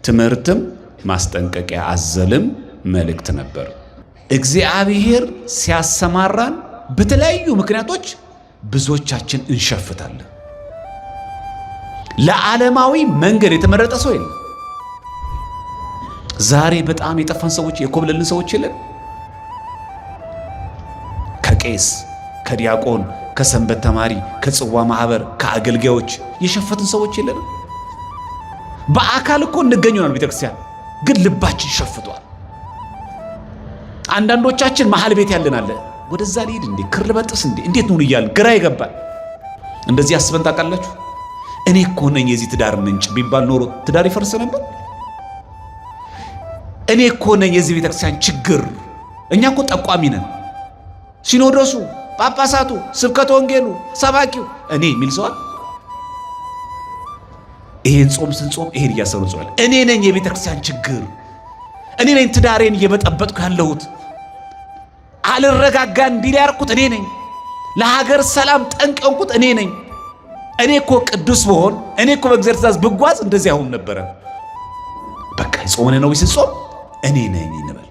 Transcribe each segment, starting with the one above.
ትምህርትም ማስጠንቀቂያ አዘልም መልእክት ነበር። እግዚአብሔር ሲያሰማራን በተለያዩ ምክንያቶች ብዙዎቻችን እንሸፍታለን። ለዓለማዊ መንገድ የተመረጠ ሰው የለም። ዛሬ በጣም የጠፋን ሰዎች፣ የኮብለልን ሰዎች የለን። ከቄስ፣ ከዲያቆን፣ ከሰንበት ተማሪ፣ ከጽዋ ማህበር፣ ከአገልጋዮች የሸፈትን ሰዎች የለንም። በአካል እኮ እንገኝ ይሆናል ቤተክርስቲያን፣ ግን ልባችን ሸፍቷል። አንዳንዶቻችን መሀል ቤት ያለን አለ፣ ወደዛ ልሂድ እንዴ፣ ክር ልበጥስ እንዴ፣ እንዴት ነው እያልን ግራ ይገባል። እንደዚህ አስበን ታውቃላችሁ? እኔ እኮ ነኝ የዚህ ትዳር ምንጭ ቢባል ኖሮ ትዳር ይፈርስ ነበር። እኔ እኮ ነኝ የዚህ ቤተክርስቲያን ችግር። እኛ እኮ ጠቋሚ ነን። ሲኖዶሱ፣ ጳጳሳቱ፣ ስብከተ ወንጌሉ፣ ሰባኪው እኔ የሚል ሰዋል። ይሄን ጾም ስንጾም ይሄን እያሰሩ እንጾማለን። እኔ ነኝ የቤተክርስቲያን ችግር፣ እኔ ነኝ ትዳሬን እየበጠበጥኩ ያለሁት፣ አልረጋጋ እንዲል ያርኩት እኔ ነኝ፣ ለሀገር ሰላም ጠንቅ የሆንኩት እኔ ነኝ። እኔ እኮ ቅዱስ ብሆን፣ እኔ እኮ በእግዚአብሔር ትእዛዝ ብጓዝ እንደዚህ አሁን ነበረ። በቃ ጾምን ነው ስንጾም እኔ ነኝ እንበል።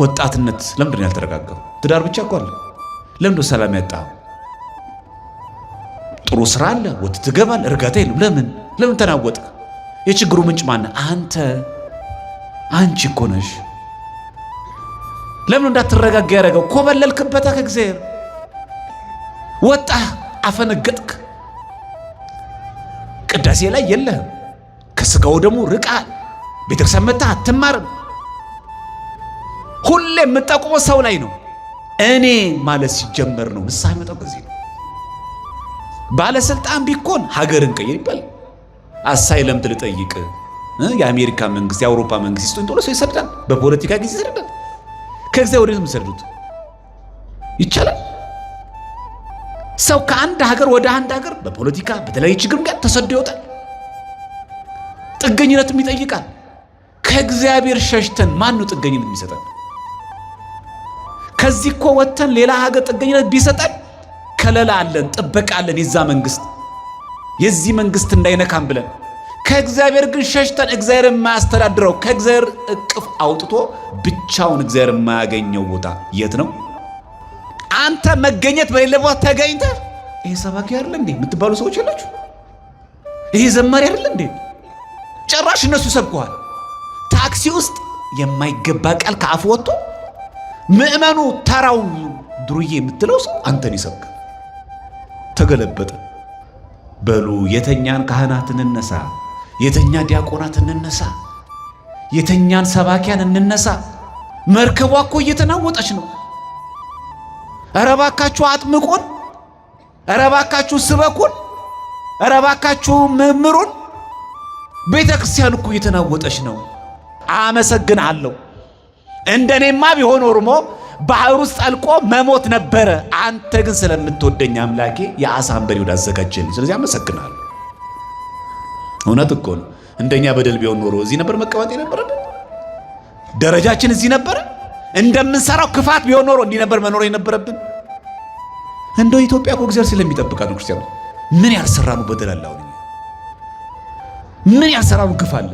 ወጣትነት ለምንድን ነው ያልተረጋጋው? ትዳር ብቻ እኮ አለ። ለምንድን ነው ሰላም ያጣው? ጥሩ ስራ አለ፣ ወጥተህ ትገባለህ፣ እርጋታ የለም። ለምን ለምን ተናወጥክ? የችግሩ ምንጭ ማነህ? አንተ፣ አንቺ እኮ ነሽ። ለምን እንዳትረጋጋ ያደረገው? ኮበለልክበታ ከእግዚአብሔር ወጣህ፣ አፈነገጥክ። ቅዳሴ ላይ የለህም፣ ከስጋው ደግሞ ርቃል። ቤተክርስቲያን መጥተህ አትማርም። ሁሌ የምጠቁመው ሰው ላይ ነው። እኔ ማለት ሲጀመር ነው ንስሐ የሚመጣው። ከዚህ ነው። ባለስልጣን ቢኮን ሀገርን ቀይር ይባላል። አሳይለም ትልጠይቅ የአሜሪካ መንግስት፣ የአውሮፓ መንግስት ይስጡኝ ቶሎ ሰው ይሰዳል። በፖለቲካ ጊዜ ይሰዳል። ከዚያ ወዴት የምሰዱት ይቻላል። ሰው ከአንድ ሀገር ወደ አንድ ሀገር በፖለቲካ በተለያየ ችግር ምክንያት ተሰዶ ይወጣል። ጥገኝነትም ይጠይቃል። ከእግዚአብሔር ሸሽተን ማን ነው ጥገኝነት የሚሰጠን? ከዚህ እኮ ወጥተን ሌላ ሀገር ጥገኝነት ቢሰጠን ከለላ አለን፣ ጥበቃ አለን፣ የዛ መንግስት የዚህ መንግስት እንዳይነካም ብለን ከእግዚአብሔር ግን ሸሽተን እግዚአብሔር የማያስተዳድረው ከእግዚአብሔር እቅፍ አውጥቶ ብቻውን እግዚአብሔር የማያገኘው ቦታ የት ነው? አንተ መገኘት በሌለ ቦታ ተገኝተህ ይሄ ሰባኪ አይደለ እንዴ የምትባሉ ሰዎች አላችሁ። ይሄ ዘማሪ አይደለ እንዴ? ጭራሽ እነሱ ሰብከዋል። ታክሲ ውስጥ የማይገባ ቃል ከአፍ ወጥቶ ምዕመኑ ተራው ዱርዬ የምትለው ሰው አንተን ይሰብካል። ተገለበጠ። በሉ የተኛን ካህናት እንነሳ፣ የተኛ ዲያቆናት እንነሳ፣ የተኛን ሰባኪያን እንነሳ። መርከቧ እኮ እየተናወጠች ነው። ኧረ እባካችሁ አጥምቁን፣ ኧረ እባካችሁ ስበኩን፣ ኧረ እባካችሁ መምሩን። ቤተ ክርስቲያን እኮ እየተናወጠች ነው። አመሰግናለሁ። እንደኔማ ቢሆን ኦሮሞ ባህር ውስጥ ጠልቆ መሞት ነበረ። አንተ ግን ስለምትወደኝ አምላኬ የአሳ አንበሪ ወደ አዘጋጀልኝ። ስለዚህ አመሰግናለሁ። እውነት እኮ ነው። እንደኛ በደል ቢሆን ኖሮ እዚህ ነበር መቀመጥ የነበረብን። ደረጃችን እዚህ ነበረ። እንደምንሰራው ክፋት ቢሆን ኖሮ እንዲህ ነበር መኖር የነበረብን። እንደው ኢትዮጵያ እኮ እግዚአብሔር ስለሚጠብቃት ነው። ክርስቲያኑ ምን ያልሰራነው በደል አለ? አሁን ምን ያልሰራነው ግፍ አለ?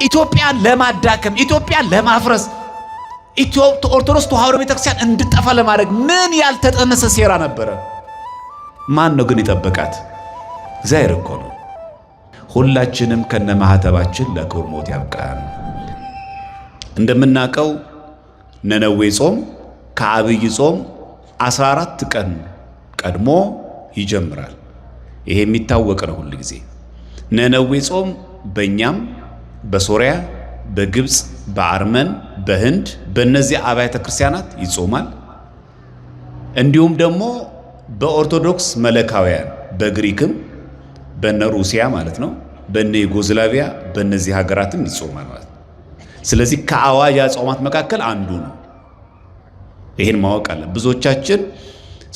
ኢትዮጵያን ለማዳከም፣ ኢትዮጵያን ለማፍረስ፣ ኦርቶዶክስ ተዋሕዶ ቤተክርስቲያን እንድጠፋ ለማድረግ ምን ያልተጠነሰ ሴራ ነበረ? ማን ነው ግን የጠበቃት? እግዚአብሔር እኮ ነው። ሁላችንም ከነማህተባችን ለክቡር ሞት ያብቃን። እንደምናውቀው ነነዌ ጾም ከአብይ ጾም 14 ቀን ቀድሞ ይጀምራል። ይሄ የሚታወቅ ነው ሁል ጊዜ። ነነዌ ጾም በእኛም በሶሪያ፣ በግብፅ፣ በአርመን፣ በህንድ በእነዚህ አብያተ ክርስቲያናት ይጾማል። እንዲሁም ደግሞ በኦርቶዶክስ መለካውያን በግሪክም በነ ሩሲያ ማለት ነው፣ በነ ዩጎዝላቪያ በእነዚህ ሀገራትም ይጾማል ማለት ነው። ስለዚህ ከአዋጅ አጽዋማት መካከል አንዱ ነው። ይሄን ማወቅ አለ። ብዙዎቻችን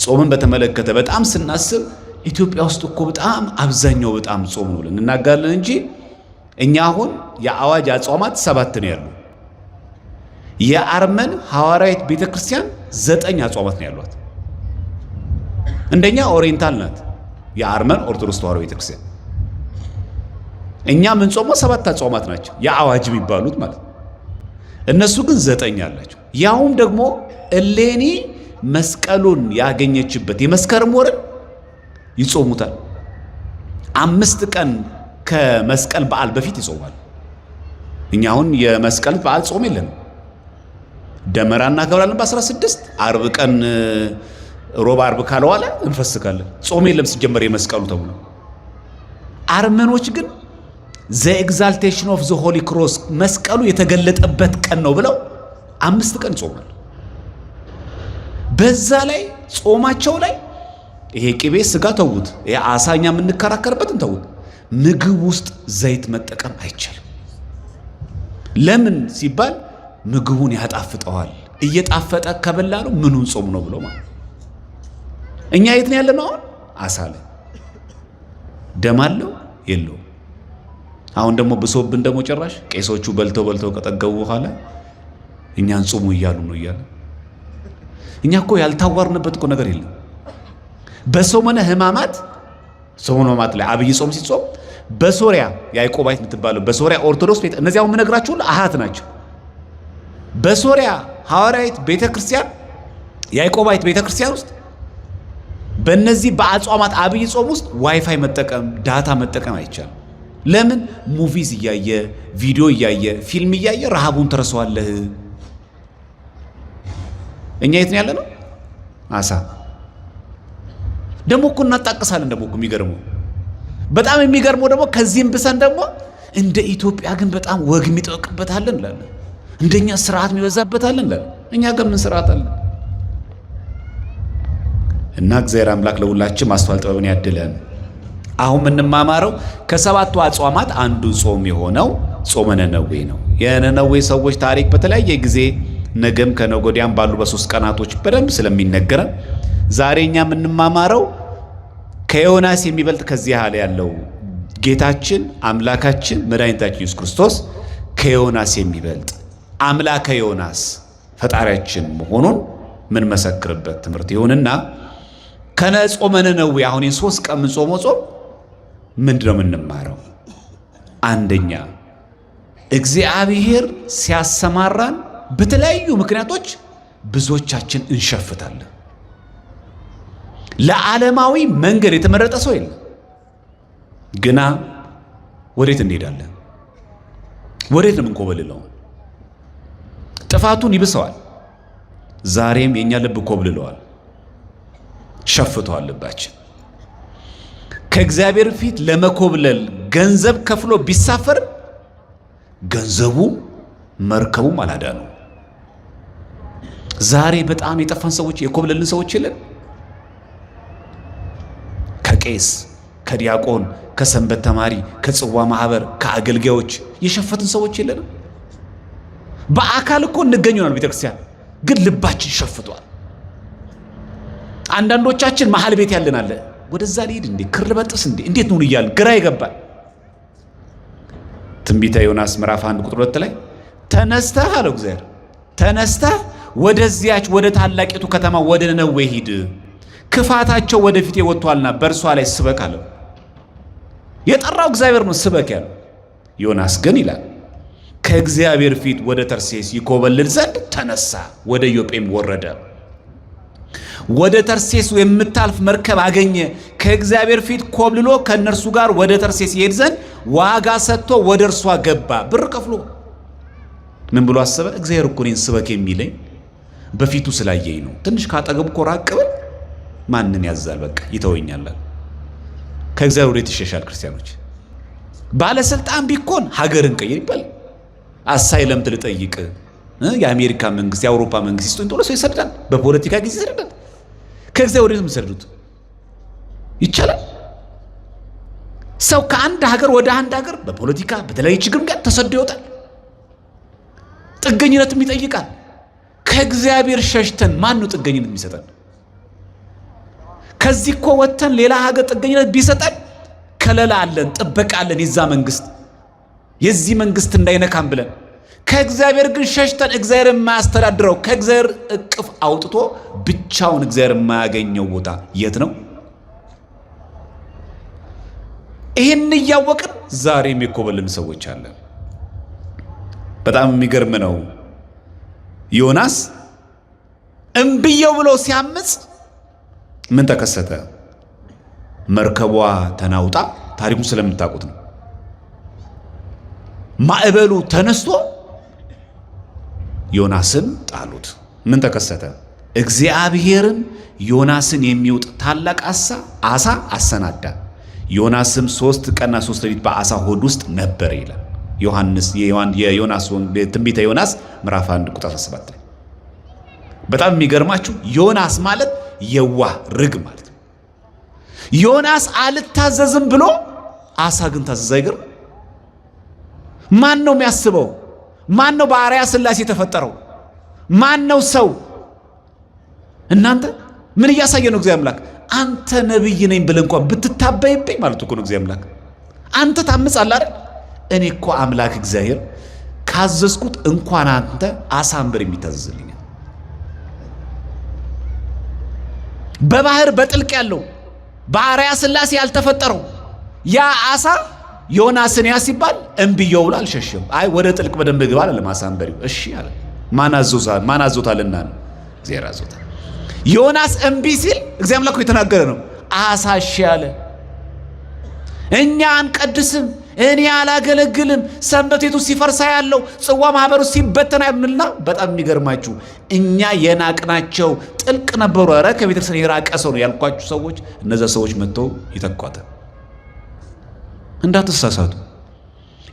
ጾምን በተመለከተ በጣም ስናስብ ኢትዮጵያ ውስጥ እኮ በጣም አብዛኛው በጣም ጾም ነው ብለን እንናገራለን እንጂ እኛ አሁን የአዋጅ አጽዋማት 7 ነው ያሉ። የአርመን ሐዋርያዊት ቤተክርስቲያን 9 አጽዋማት ነው ያሏት። እንደኛ oriental ናት የአርመን ኦርቶዶክስ ተዋሕዶ ቤተክርስቲያን። እኛ የምንጾመው 7 አጽዋማት ናቸው፣ የአዋጅ የሚባሉት ማለት ነው። እነሱ ግን 9 አላቸው። ያውም ደግሞ እሌኒ መስቀሉን ያገኘችበት የመስከረም ወርን ይጾሙታል። 5 ቀን ከመስቀል በዓል በፊት ይጾማል። እኛ አሁን የመስቀል በዓል ጾም የለንም። ደመራ እናከብራለን በ16 ዓርብ ቀን ሮብ ዓርብ ካልዋለ እንፈስካለን። ጾም የለም ሲጀመር የመስቀሉ ተብሎ። አርመኖች ግን the exaltation of the Holy Cross መስቀሉ የተገለጠበት ቀን ነው ብለው 5 ቀን ጾማል። በዛ ላይ ጾማቸው ላይ ይሄ ቅቤ ስጋ ተዉት፣ ይሄ አሳኛ የምንከራከርበትን ተዉት። ምግብ ውስጥ ዘይት መጠቀም አይቻልም። ለምን ሲባል ምግቡን ያጣፍጠዋል። እየጣፈጠ ከበላ ነው ምኑን ጾም ነው ብሎ ማለት። እኛ የት ነው ያለነው አሁን? አሳ ላይ ደም አለው የለውም። አሁን ደግሞ ብሶብን ደግሞ ጭራሽ ቄሶቹ በልተው በልተው ከጠገቡ በኋላ እኛን ጾሙ እያሉ ነው እያለ እኛ እኮ ያልታዋርንበት እኮ ነገር የለም። በሰሞነ ሕማማት ሰሞነ ሕማማት ላይ አብይ ጾም ሲጾም በሶሪያ ያዕቆባይት የምትባለው በሶሪያ ኦርቶዶክስ ቤተ እነዚህ አሁን የምነግራችሁ ሁሉ አሃት ናቸው። በሶሪያ ሐዋርያዊት ቤተክርስቲያን ያዕቆባይት ቤተክርስቲያን ውስጥ በእነዚህ በአጽዋማት አብይ ጾም ውስጥ ዋይፋይ መጠቀም data መጠቀም አይቻልም። ለምን? movies እያየ ቪዲዮ እያየ ፊልም እያየ ረሃቡን ትረሳዋለህ። እኛ የት ነው ያለነው? አሳ ደግሞ እኮ እናጣቅሳለን። ደግሞ እኮ የሚገርመው በጣም የሚገርመው ደግሞ ከዚህም ብሰን ደግሞ እንደ ኢትዮጵያ ግን በጣም ወግ የሚጠብቅበታለን እንላለን። እንደኛ ስርዓት የሚበዛበታለን እንላለን። እኛ ጋር ምን ስርዓት አለ? እና እግዚአብሔር አምላክ ለሁላችን ማስተዋል ጥበብን ያድለን። አሁን የምንማማረው ከሰባቱ አጽዋማት አንዱ ጾም የሆነው ጾመ ነነዌ ነው። የነነዌ ሰዎች ታሪክ በተለያየ ጊዜ ነገም ከነገ ወዲያም ባሉ በ3 ቀናቶች በደንብ ስለሚነገረን ዛሬ እኛ የምንማማረው ከዮናስ የሚበልጥ ከዚህ ያህል ያለው ጌታችን አምላካችን መድኃኒታችን ኢየሱስ ክርስቶስ ከዮናስ የሚበልጥ አምላከ ዮናስ ፈጣሪያችን መሆኑን ምን መሰክርበት ትምህርት ይሁንና ከነጾመ ነነዌ አሁን የ3 ቀን የምንጾመው ጾም ምንድነው የምንማረው? አንደኛ እግዚአብሔር ሲያሰማራን በተለያዩ ምክንያቶች ብዙዎቻችን እንሸፍታለን። ለዓለማዊ መንገድ የተመረጠ ሰው የለም። ግና ወዴት እንሄዳለን? ወዴት ነው የምንኮበልለው? ጥፋቱን ይብሰዋል። ዛሬም የኛ ልብ ኮብልለዋል፣ ሸፍተዋል ልባችን። ከእግዚአብሔር ፊት ለመኮብለል ገንዘብ ከፍሎ ቢሳፈር ገንዘቡ መርከቡም አላዳነው። ዛሬ በጣም የጠፋን ሰዎች የኮብለልን ሰዎች የለን? ከቄስ ከዲያቆን ከሰንበት ተማሪ ከጽዋ ማህበር ከአገልጋዮች የሸፈትን ሰዎች የለንም? በአካል እኮ እንገኝ ይሆናል ቤተክርስቲያን፣ ግን ልባችን ሸፍቷል። አንዳንዶቻችን መሃል ቤት ያለን አለ፣ ወደዛ ልሂድ እንዴ ክር በጥስ እንዴ እንዴት ነው እያልን ግራ ይገባል። ትንቢተ ዮናስ ምዕራፍ 1 ቁጥር 2 ላይ ተነስተህ አለው እግዚአብሔር፣ ተነስተህ ወደዚያች ወደ ታላቂቱ ከተማ ወደ ነነዌ ሂድ፣ ክፋታቸው ወደፊቴ ወጥቷልና በእርሷ ላይ ስበክ አለው። የጠራው እግዚአብሔር ነው ስበክ ያለው። ዮናስ ግን ይላል ከእግዚአብሔር ፊት ወደ ተርሴስ ይኮበልል ዘንድ ተነሳ፣ ወደ ኢዮጴም ወረደ። ወደ ተርሴስ የምታልፍ መርከብ አገኘ። ከእግዚአብሔር ፊት ኮብልሎ ከእነርሱ ጋር ወደ ተርሴስ ይሄድ ዘንድ ዋጋ ሰጥቶ ወደ እርሷ ገባ። ብር ከፍሎ ምን ብሎ አሰበ? እግዚአብሔር እኮ እኔን ስበክ የሚለኝ በፊቱ ስላየኝ ነው። ትንሽ ካጠገቡ እኮ ራቅ ብል ማንን ያዛል? በቃ ይተወኛል። ከእግዚአብሔር ወዴት ይሸሻል? ክርስቲያኖች ባለስልጣን ቢኮን ሀገርን ቀይር ይባላል። አሳይለም ልጠይቅ የአሜሪካ መንግስት የአውሮፓ መንግስት ይስጡኝ ቶሎ ሰው ይሰዳል። በፖለቲካ ጊዜ ይሰዳል። ከእግዚአብሔር ወዴት የምትሰዱት ይቻላል? ሰው ከአንድ ሀገር ወደ አንድ ሀገር በፖለቲካ በተለያየ ችግር ምክንያት ተሰዶ ይወጣል። ጥገኝነትም ይጠይቃል። ከእግዚአብሔር ሸሽተን ማን ነው ጥገኝነት የሚሰጠን? ከዚህ እኮ ወጥተን ሌላ ሀገር ጥገኝነት ቢሰጠን ከለላ አለን፣ ጥበቃ አለን፣ የዛ መንግስት የዚህ መንግስት እንዳይነካም ብለን ከእግዚአብሔር ግን ሸሽተን እግዚአብሔር የማያስተዳድረው ከእግዚአብሔር እቅፍ አውጥቶ ብቻውን እግዚአብሔር የማያገኘው ቦታ የት ነው? ይህን እያወቅን ዛሬም የኮበልን ሰዎች አለን። በጣም የሚገርም ነው። ዮናስ እምብየው ብሎ ሲያምፅ ምን ተከሰተ? መርከቧ ተናውጣ፣ ታሪኩን ስለምታውቁት ነው። ማዕበሉ ተነስቶ ዮናስን ጣሉት። ምን ተከሰተ? እግዚአብሔርም ዮናስን የሚውጥ ታላቅ አሳ አሰናዳ። ዮናስም 3 ቀንና 3 ሌሊት በአሳ ሆድ ውስጥ ነበር ይላል ዮሐንስ የዮናስ ትንቢተ ዮናስ ምዕራፍ 1 ቁጥር 17 ላይ። በጣም የሚገርማችሁ ዮናስ ማለት የዋህ ርግብ ማለት ነው። ዮናስ አልታዘዝም ብሎ አሳ ግን ታዘዘ። አይገርም? ማን ነው የሚያስበው? ማን ነው በአርአያ ሥላሴ የተፈጠረው? ማን ነው ሰው? እናንተ ምን እያሳየ ነው እግዚአብሔር አምላክ? አንተ ነብይ ነኝ ብለህ እንኳን ብትታበይብኝ ማለት እኮ ነው እግዚአብሔር አምላክ። አንተ ታምጻለህ አይደል? እኔ እኮ አምላክ እግዚአብሔር ካዘዝኩት እንኳን አንተ አሳ አንበር የሚታዘዝልኛል። በባህር በጥልቅ ያለው በአርአያ ሥላሴ ያልተፈጠረው ያ አሳ ዮናስን ያ ሲባል እምብየው ብሎ አልሸሸም። አይ ወደ ጥልቅ በደንብ ግባ አላለም። አሳ አንበሪው እሺ አለ። ማን አዞታልና ነው? እግዚአብሔር አዞታል። ዮናስ እምቢ ሲል እግዚአብሔር አምላክ የተናገረ ነው። አሳ እሺ አለ። እኛ አንቀድስም፣ እኔ አላገለግልም፣ ሰንበት ቤቱ ሲፈርሳ ያለው ጽዋ ማህበሩ ሲበተን ያሉንና በጣም የሚገርማችሁ እኛ የናቅናቸው ጥልቅ ነበሩ። ኧረ ከቤተክርስቲያን የራቀ ሰው ነው ያልኳችሁ ሰዎች እነዛ ሰዎች መጥተው ይተኳታል። እንዳትሳሳቱ።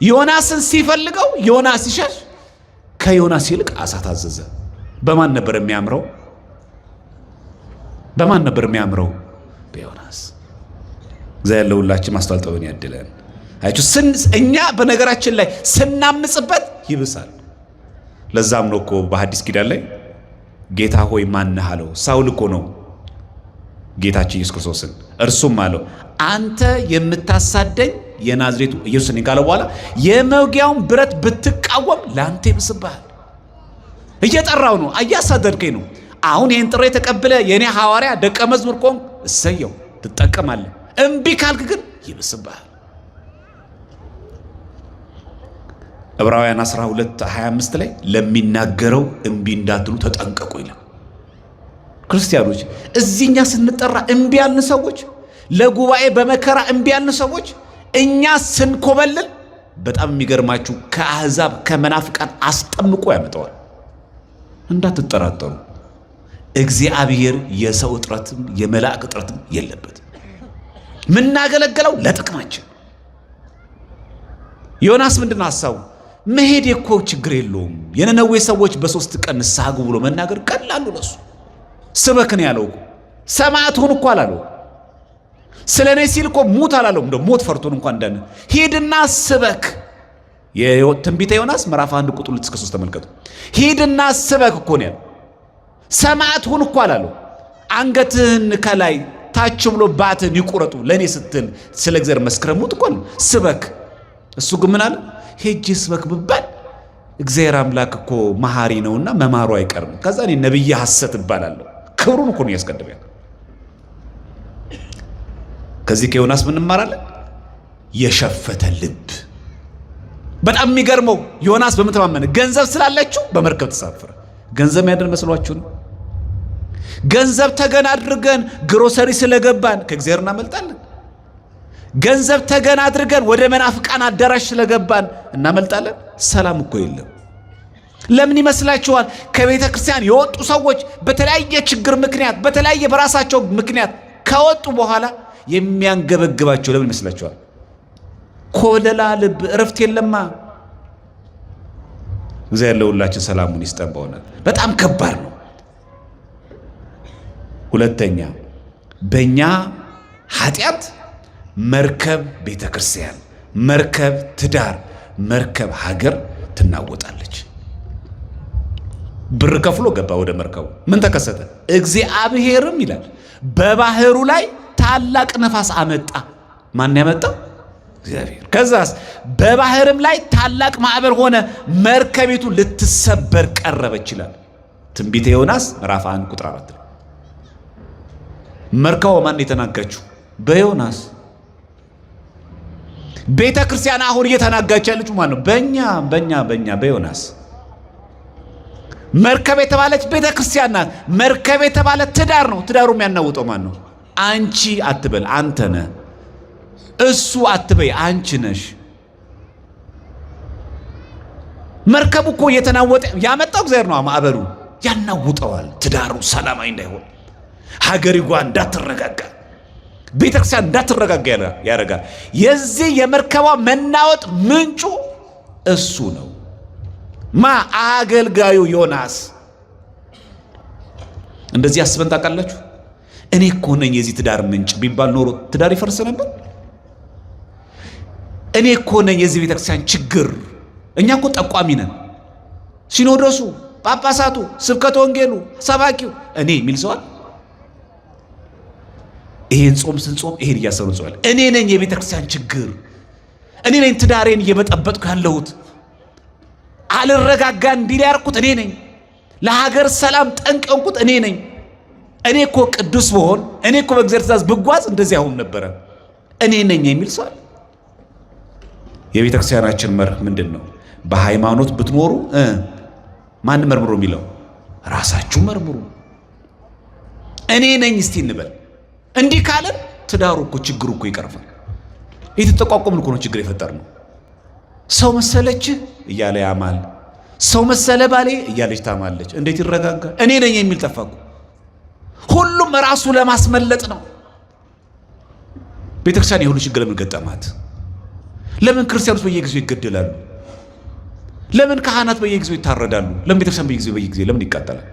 ዮናስን ሲፈልገው ዮናስ ሲሸሽ ከዮናስ ይልቅ አሳ ታዘዘ። በማን ነበር የሚያምረው? በማን ነበር የሚያምረው? በዮናስ። እግዚአብሔር ለሁላችን ማስተዋል ጥበብን ያድለን። አያችሁ፣ እኛ በነገራችን ላይ ስናምጽበት ይብሳል። ለዛም ነው እኮ በሐዲስ ኪዳን ላይ ጌታ ሆይ ማነህ አለው። ሳውል እኮ ነው ጌታችን ኢየሱስ ክርስቶስን። እርሱም አለው አንተ የምታሳደኝ የናዝሬቱ ኢየሱስ ነኝ ካለ በኋላ የመውጊያውን ብረት ብትቃወም ለአንተ ይብስብሃል። እየጠራው ነው፣ እያሳደድከኝ ነው። አሁን ይህን ጥሪ ተቀብለ የእኔ ሐዋርያ ደቀ መዝሙር ቆም፣ እሰየው፣ ትጠቀማለህ። እምቢ ካልክ ግን ይብስብሃል። ዕብራውያን 12:25 ላይ ለሚናገረው እምቢ እንዳትሉ ተጠንቀቁ ይላል። ክርስቲያኖች እዚህኛ ስንጠራ እምቢ ያልን ሰዎች፣ ለጉባኤ በመከራ እምቢ ያልን ሰዎች እኛ ስንኮበልል በጣም የሚገርማችሁ ከአሕዛብ ከመናፍቃን አስጠምቆ ያመጣዋል። እንዳትጠራጠሩ እግዚአብሔር የሰው እጥረትም የመላእክ እጥረትም የለበትም። ምናገለግለው ለጥቅማችን። ዮናስ ምንድን ነው ሀሳቡ? መሄድ እኮ ችግር የለውም የነነዌ ሰዎች በ3 ቀን ንስሐ ግቡ ብሎ መናገር ቀላሉ ለሱ። ስበክ ነው ያለው እኮ፣ ሰማዕት ሁን እኮ አላለው። ስለ እኔ ሲል እኮ ሙት አላለው። እንደው ሞት ፈርቶን እንኳን እንዳነ ሂድና ስበክ። ትንቢተ ዮናስ ምዕራፍ 1 ቁጥር 2 እስከ 3 ተመልከቱ። ሂድና ስበክ እኮ ነው ያለው። ሰማዕት ሁን እኮ አላለው። አንገትህን ከላይ ታች ብሎ ባትህን ይቁረጡ ለእኔ ስትል ስለ እግዚአብሔር መስክረህ ሙት እኮ ነው። ስበክ። እሱ ግን ምን አለ? ሄጄ ስበክ ብባል እግዚአብሔር አምላክ እኮ መሐሪ ነውና መማሩ አይቀርም። ከዛ እኔ ነብየ ሐሰት እባላለሁ። ክብሩን እኮ ነው እያስቀደመ ያለው። ከዚህ ከዮናስ ምን እንማራለን? የሸፈተ ልብ። በጣም የሚገርመው ዮናስ በምን ተማመነ? ገንዘብ ስላለችው በመርከብ ተሳፈረ። ገንዘብ ያድን መስሏችሁ ነው? ገንዘብ ተገን አድርገን ግሮሰሪ ስለገባን ከእግዚአብሔር እናመልጣለን? ገንዘብ ተገን አድርገን ወደ መናፍቃን አዳራሽ ስለገባን እናመልጣለን? ሰላም እኮ የለም። ለምን ይመስላችኋል? ከቤተ ክርስቲያን የወጡ ሰዎች በተለያየ ችግር ምክንያት፣ በተለያየ በራሳቸው ምክንያት ከወጡ በኋላ የሚያንገበግባቸው ለምን ይመስላችኋል? ኮለላ ልብ፣ እረፍት የለማ። እግዚአብሔር ለሁላችን ሰላሙን ይስጠን። በእውነት በጣም ከባድ ነው። ሁለተኛ በእኛ ኃጢአት መርከብ ቤተ ክርስቲያን፣ መርከብ ትዳር፣ መርከብ ሀገር ትናወጣለች። ብር ከፍሎ ገባ ወደ መርከቡ። ምን ተከሰተ? እግዚአብሔርም ይላል በባህሩ ላይ ታላቅ ነፋስ አመጣ። ማን ያመጣው? እግዚአብሔር። ከዛስ በባህርም ላይ ታላቅ ማዕበል ሆነ፣ መርከቢቱ ልትሰበር ቀረበች ይላል ትንቢተ ዮናስ ምዕራፍ 1 ቁጥር 4። መርከቧ ማን የተናጋችው? በዮናስ። ቤተ ክርስቲያን አሁን እየተናጋች ያለችው ማን ነው? በእኛ በእኛ በእኛ በዮናስ። መርከብ የተባለች ቤተ ክርስቲያን ናት። መርከብ የተባለ ትዳር ነው። ትዳሩ የሚያናውጠው ማን ነው? አንቺ አትበል፣ አንተ ነህ። እሱ አትበይ፣ አንቺ ነሽ። መርከቡ እኮ እየተናወጠ ያመጣው እግዚአብሔር ነው። ማዕበሉ ያናውጠዋል። ትዳሩ ሰላማዊ እንዳይሆን፣ ሀገሪቷ እንዳትረጋጋ፣ ቤተክርስቲያን እንዳትረጋጋ ያደርጋል። የዚህ የመርከቧ መናወጥ ምንጩ እሱ ነው። ማ አገልጋዩ ዮናስ። እንደዚህ አስበን ታውቃላችሁ? እኔ እኮ ነኝ የዚህ ትዳር ምንጭ ቢባል ኖሮ ትዳር ይፈርስ ነበር? እኔ እኮ ነኝ የዚህ ቤተክርስቲያን ችግር። እኛ እኮ ጠቋሚ ነን። ሲኖዶሱ፣ ጳጳሳቱ፣ ስብከተ ወንጌሉ፣ ሰባኪው እኔ የሚል ሰዋል። ይሄን ጾም ስንጾም ይሄን እያሰሩ እንጾማለን። እኔ ነኝ የቤተክርስቲያን ችግር፣ እኔ ነኝ ትዳሬን እየበጠበጥኩ ያለሁት፣ አልረጋጋ እንዲል ያርኩት እኔ ነኝ፣ ለሀገር ሰላም ጠንቅ የሆንኩት እኔ ነኝ። እኔ እኮ ቅዱስ ብሆን፣ እኔ እኮ በእግዚአብሔር ትእዛዝ ብጓዝ እንደዚህ አሁን ነበረ። እኔ ነኝ የሚል ሰው አለ። የቤተ ክርስቲያናችን መርህ ምንድን ነው? በሃይማኖት ብትኖሩ ማን መርምሩ የሚለው? ራሳችሁ መርምሩ። እኔ ነኝ እስቲ እንበል። እንዲህ ካለን ትዳሩ እኮ ችግሩ እኮ ይቀርፋል። የተጠቋቆምን እኮ ነው ችግር የፈጠርነው። ሰው መሰለች እያለ ያማል። ሰው መሰለ ባሌ እያለች ታማለች። እንዴት ይረጋጋል? እኔ ነኝ የሚል ጠፋ እኮ። ሁሉም ራሱ ለማስመለጥ ነው። ቤተክርስቲያን የሁሉ ችግር ለምን ገጠማት? ለምን ክርስቲያኖች በየጊዜው ይገደላሉ? ለምን ካህናት በየጊዜው ይታረዳሉ? ለምን ቤተክርስቲያን በየጊዜው ለምን ይቃጠላል?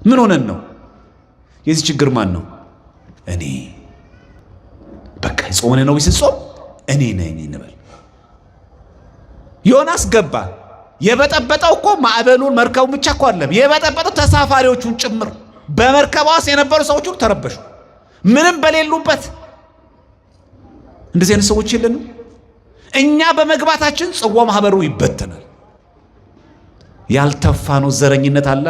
ምን ሆነን ነው? የዚህ ችግር ማን ነው? እኔ። በቃ ጾምን ነው ስጾም እኔ ነኝ እንበል። ዮናስ ገባ። የበጠበጠው እኮ ማዕበሉን መርከቡን ብቻ እኮ አይደለም፣ የበጠበጠው ተሳፋሪዎቹን ጭምር። በመርከቧ ውስጥ የነበሩ ሰዎች ሁሉ ተረበሹ፣ ምንም በሌሉበት። እንደዚህ አይነት ሰዎች የለንም። እኛ በመግባታችን ጽዋ ማህበሩ ይበተናል። ያልተፋ ነው ዘረኝነት አለ።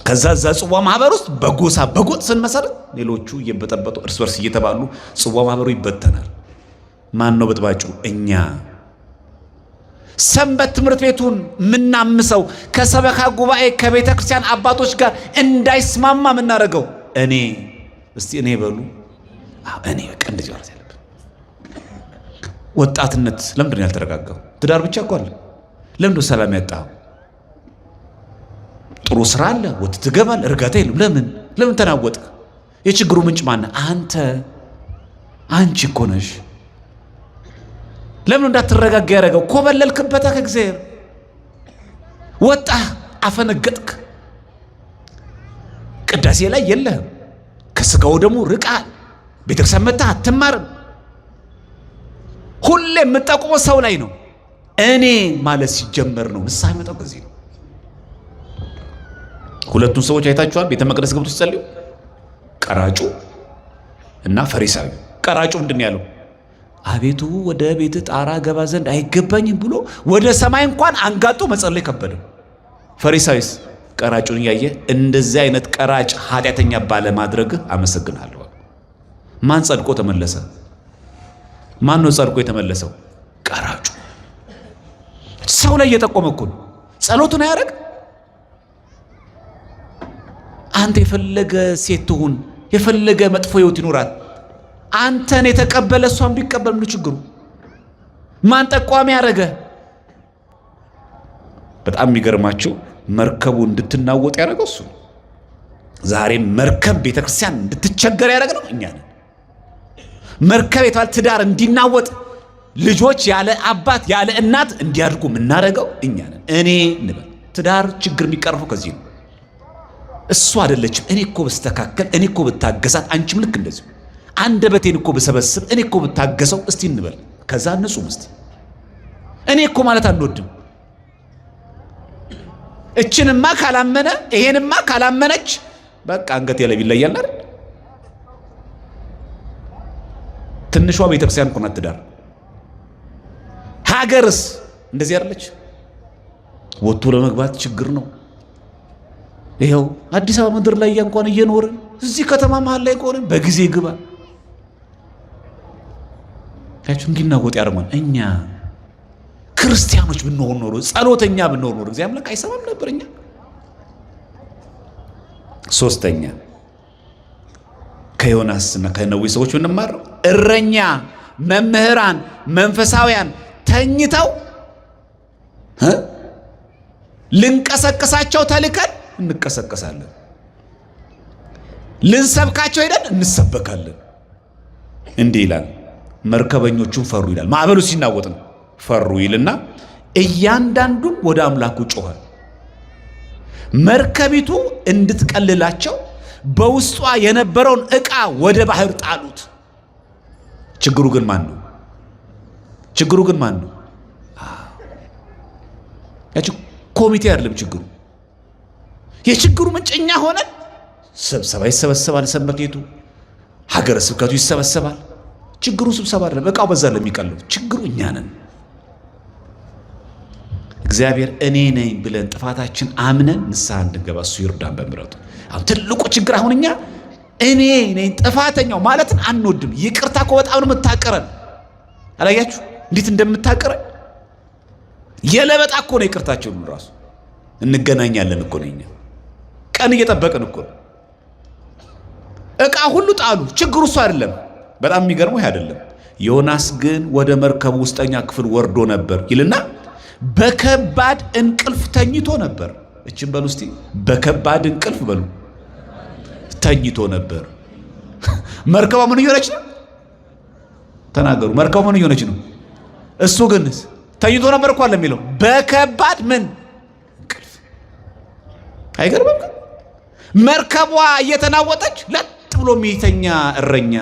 ከዛ እዛ ጽዋ ማህበር ውስጥ በጎሳ በጎጥ ስንመሰርት ሌሎቹ እየበጠበጡ እርስ በርስ እየተባሉ ጽዋ ማህበሩ ይበተናል። ማን ነው በጥባጩ? እኛ። ሰንበት ትምህርት ቤቱን የምናምሰው ከሰበካ ጉባኤ ከቤተ ክርስቲያን አባቶች ጋር እንዳይስማማ የምናደርገው እኔ። እስቲ እኔ በሉ። እኔ በቃ እንደዚህ ማለት ያለብን። ወጣትነት ለምንድን ነው ያልተረጋጋው? ትዳር ብቻ እኮ አለ። ለምንድን ነው ሰላም ያጣው? ጥሩ ስራ አለ፣ ወጥተህ ትገባለህ፣ እርጋታ የለም። ለምን ለምን ተናወጥክ? የችግሩ ምንጭ ማነህ? አንተ፣ አንቺ እኮ ነሽ። ለምን እንዳትረጋጋ ያደረገው? ኮበለልክበታ ከእግዚአብሔር ወጣህ፣ አፈነገጥክ። ቅዳሴ ላይ የለህም፣ ከስጋው ደግሞ ርቃል። ቤተክርስቲያን መጥተህ አትማርም። ሁሌ የምጠቁመው ሰው ላይ ነው። እኔ ማለት ሲጀመር ነው ንስሐ የሚመጣው። ከዚህ ነው። ሁለቱን ሰዎች አይታችኋል? ቤተ መቅደስ ገብቶ ሲጸልዩ ቀራጩ እና ፈሪሳዊ። ቀራጩ ምንድን ነው ያለው? አቤቱ ወደ ቤት ጣራ ገባ ዘንድ አይገባኝም ብሎ ወደ ሰማይ እንኳን አንጋጦ መጸለይ ከበደው። ፈሪሳዊስ ቀራጩን እያየ እንደዚህ አይነት ቀራጭ ኃጢአተኛ ባለማድረግህ አመሰግናለሁ። ማን ጸድቆ ተመለሰ? ማን ነው ጸድቆ የተመለሰው? ቀራጩ። ሰው ላይ እየጠቆመ እኮ ነው። ጸሎቱን አያደርግ። አንተ የፈለገ ሴት ትሁን፣ የፈለገ መጥፎ ህይወት ይኖራት፣ አንተን የተቀበለ እሷን ቢቀበል ምን ችግሩ? ማን ጠቋሚ ያደረገ? በጣም የሚገርማችሁ መርከቡ እንድትናወጥ ያደረገው እሱ ነው። ዛሬም መርከብ ቤተክርስቲያን እንድትቸገር ያደረግ ነው እኛ ነን። መርከብ የተባለ ትዳር እንዲናወጥ፣ ልጆች ያለ አባት ያለ እናት እንዲያድጉ የምናደርገው እኛ ነን። እኔ እንበል። ትዳር ችግር የሚቀርፈው ከዚህ ነው። እሱ አይደለችም። እኔ እኮ ብስተካከል፣ እኔ እኮ ብታገሳት፣ አንቺም ልክ እንደዚሁ አንደበቴን እኮ ብሰበስብ፣ እኔ እኮ ብታገሰው፣ እስቲ እንበል። ከዛ ንጹም እስቲ እኔ እኮ ማለት አንወድም። እችንማ ካላመነ ይሄንማ ካላመነች በቃ አንገቴ ላይ ይለያል አይደል? ትንሿ ቤተክርስቲያን እኮ ናት ትዳር። ሀገርስ እንደዚህ አይደለች? ወጥቶ ለመግባት ችግር ነው። ይኸው አዲስ አበባ ምድር ላይ እንኳን እየኖርን እዚህ ከተማ መሀል ላይ ከሆንን በጊዜ ግባ። ያችሁ እንዲናወጥ ያደርገን። እኛ ክርስቲያኖች ብንሆን ኖሮ፣ ጸሎተኛ ብንሆን ኖሮ እግዚአብሔር አምላክ አይሰማም ነበር እኛ። ሶስተኛ ከዮናስና ከነነዌ ሰዎች ብንማረው እረኛ፣ መምህራን፣ መንፈሳውያን ተኝተው ልንቀሰቅሳቸው ተልከን እንቀሰቀሳለን። ልንሰብካቸው ሄደን እንሰበካለን። እንዲህ ይላል፣ መርከበኞቹም ፈሩ ይላል። ማዕበሉ ሲናወጥ ነው ፈሩ ይልና እያንዳንዱም ወደ አምላኩ ጮኸ። መርከቢቱ እንድትቀልላቸው በውስጧ የነበረውን ዕቃ ወደ ባህር ጣሉት። ችግሩ ግን ማን ነው? ችግሩ ግን ማን ነው? ያቺ ኮሚቴ አይደለም ችግሩ። የችግሩ ምንጭ እኛ ሆነን ስብሰባ ይሰበሰባል፣ ሰንበት ቤቱ ሀገረ ስብከቱ ይሰበሰባል። ችግሩ ስብሰባ አይደለም፣ እቃው በዛ ለሚቀለው ችግሩ እኛ ነን። እግዚአብሔር እኔ ነኝ ብለን ጥፋታችን አምነን ንስሐ እንድንገባ እሱ ይርዳን በምሕረቱ። አሁን ትልቁ ችግር አሁን እኛ እኔ ነኝ ጥፋተኛው ማለትን አንወድም። ይቅርታ እኮ በጣም ነው የምታቀረን። አላያችሁ እንዴት እንደምታቀረን? የለበጣ እኮ ነው ይቅርታችን ራሱ። እንገናኛለን እኮ ነው እኛ ቀን እየጠበቅን እኮ ነው። እቃ ሁሉ ጣሉ። ችግሩ እሱ አይደለም። በጣም የሚገርመው ይሄ አይደለም። ዮናስ ግን ወደ መርከቡ ውስጠኛ ክፍል ወርዶ ነበር ይልና በከባድ እንቅልፍ ተኝቶ ነበር። እችን በሉ እስቲ፣ በከባድ እንቅልፍ በሉ ተኝቶ ነበር። መርከቧ ምን እየሆነች ነው? ተናገሩ። መርከቧ ምን እየሆነች ነው? እሱ ግን ተኝቶ ነበር እኮ አለ የሚለው በከባድ ምን እንቅልፍ። አይገርምም? ግን መርከቧ እየተናወጠች ለጥ ብሎ የሚተኛ እረኛ፣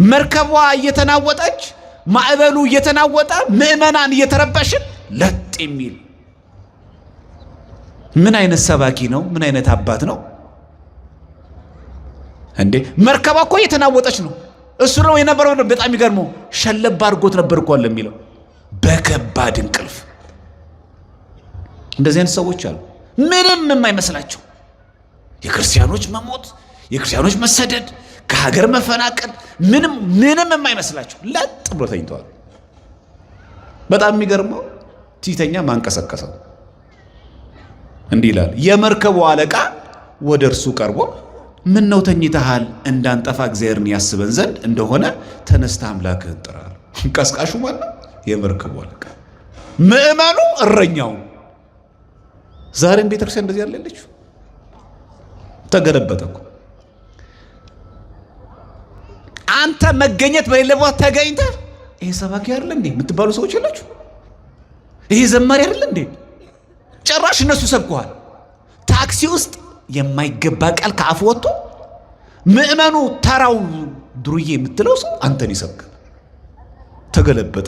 መርከቧ እየተናወጠች ማዕበሉ እየተናወጠ ምዕመናን እየተረበሽን ለጥ የሚል ምን አይነት ሰባኪ ነው? ምን አይነት አባት ነው እንዴ? መርከቧ እኮ እየተናወጠች ነው። እሱ ነው የነበረው። በጣም የሚገርመው ሸለብ አድርጎት ነበር እኮ አለ የሚለው በከባድ እንቅልፍ። እንደዚህ አይነት ሰዎች አሉ፣ ምንም የማይመስላቸው የክርስቲያኖች መሞት፣ የክርስቲያኖች መሰደድ፣ ከሀገር መፈናቀል ምንም ምንም የማይመስላቸው ለጥ ብሎ ተኝተዋል። በጣም የሚገርመው ሲተኛ ማንቀሰቀሰው እንዲህ ይላል። የመርከቡ አለቃ ወደ እርሱ ቀርቦ ምን ነው ተኝተሃል? እንዳንጠፋ እግዚአብሔርን ያስበን ዘንድ እንደሆነ ተነስተህ አምላክህን ጥራ። ቀስቃሹ ማነው? የመርከቡ አለቃ። ምዕመኑ እረኛው። ዛሬም ቤተክርስቲያን እንደዚህ ያለችው ተገለበጠ እኮ። አንተ መገኘት በሌለ ቦታ ተገኝተህ ይሄ ሰባኪ አይደለ እንዴ የምትባሉ ሰዎች የላችሁ? ይሄ ዘማሪ አይደለ እንዴ? ጭራሽ እነሱ ሰብከዋል። ታክሲ ውስጥ የማይገባ ቃል ከአፍ ወጥቶ ምዕመኑ ተራው ዱርዬ የምትለው ሰው አንተን ይሰብካል። ተገለበጠ።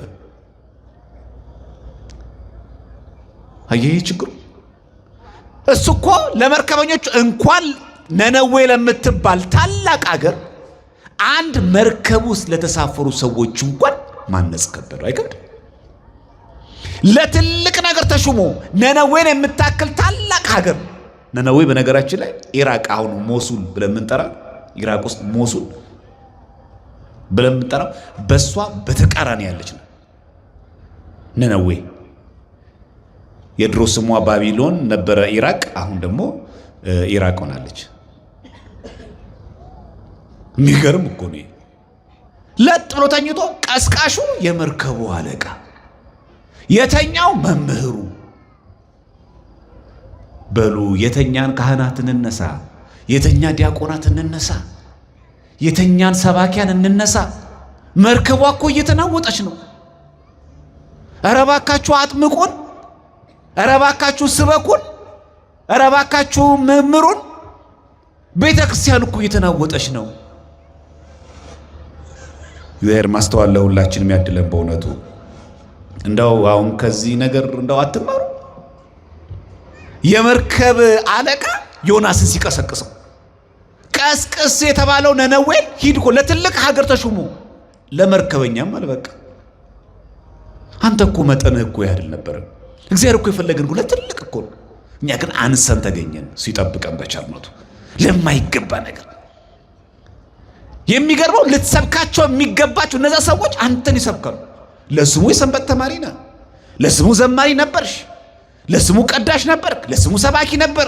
አየህ ችግሩ። እሱ እኮ ለመርከበኞቹ እንኳን ነነዌ ለምትባል ታላቅ አገር አንድ መርከብ ውስጥ ለተሳፈሩ ሰዎች እንኳን ማነጽ ከበደው። አይከብድም? ለትልቅ ነገር ተሹሞ ነነዌን የምታክል ታላቅ ሀገር፣ ነነዌ በነገራችን ላይ ኢራቅ፣ አሁን ሞሱል ብለን የምንጠራ፣ ኢራቅ ውስጥ ሞሱል ብለን የምንጠራው በእሷ በተቃራኒ ያለች ነው ነነዌ። የድሮ ስሟ ባቢሎን ነበረ ኢራቅ፣ አሁን ደግሞ ኢራቅ ሆናለች። የሚገርም እኮ ነው። ለጥ ብሎ ተኝቶ ቀስቃሹ የመርከቡ አለቃ፣ የተኛው መምህሩ። በሉ የተኛን ካህናት እንነሳ፣ የተኛ ዲያቆናት እንነሳ፣ የተኛን ሰባኪያን እንነሳ። መርከቧ እኮ እየተናወጠች ነው። ኧረ እባካችሁ አጥምቁን፣ ኧረ እባካችሁ ስበኩን፣ ኧረ እባካችሁ መምሩን። ቤተ ክርስቲያን እኮ እየተናወጠች ነው። እግዚአብሔር ማስተዋል ለሁላችንም ያድለን። በእውነቱ እንደው አሁን ከዚህ ነገር እንደው አትማሩ። የመርከብ አለቃ ዮናስን ሲቀሰቅሰው ቀስቅስ የተባለው ነነዌን ሂድ እኮ ለትልቅ ሀገር ተሹሞ ለመርከበኛም አልበቃ። አንተ እኮ መጠንህ እኮ ያድል ነበር። እግዚአብሔር እኮ የፈለገን እኮ ለትልቅ እኮ ነው። እኛ ግን አንሰን ተገኘን። ሲጠብቀን በቸርነቱ ለማይገባ ነገር። የሚገርመው ልትሰብካቸው የሚገባቸው እነዛ ሰዎች አንተን ይሰብካሉ። ለስሙ የሰንበት ተማሪ ነህ፣ ለስሙ ዘማሪ ነበርሽ፣ ለስሙ ቀዳሽ ነበርክ፣ ለስሙ ሰባኪ ነበር።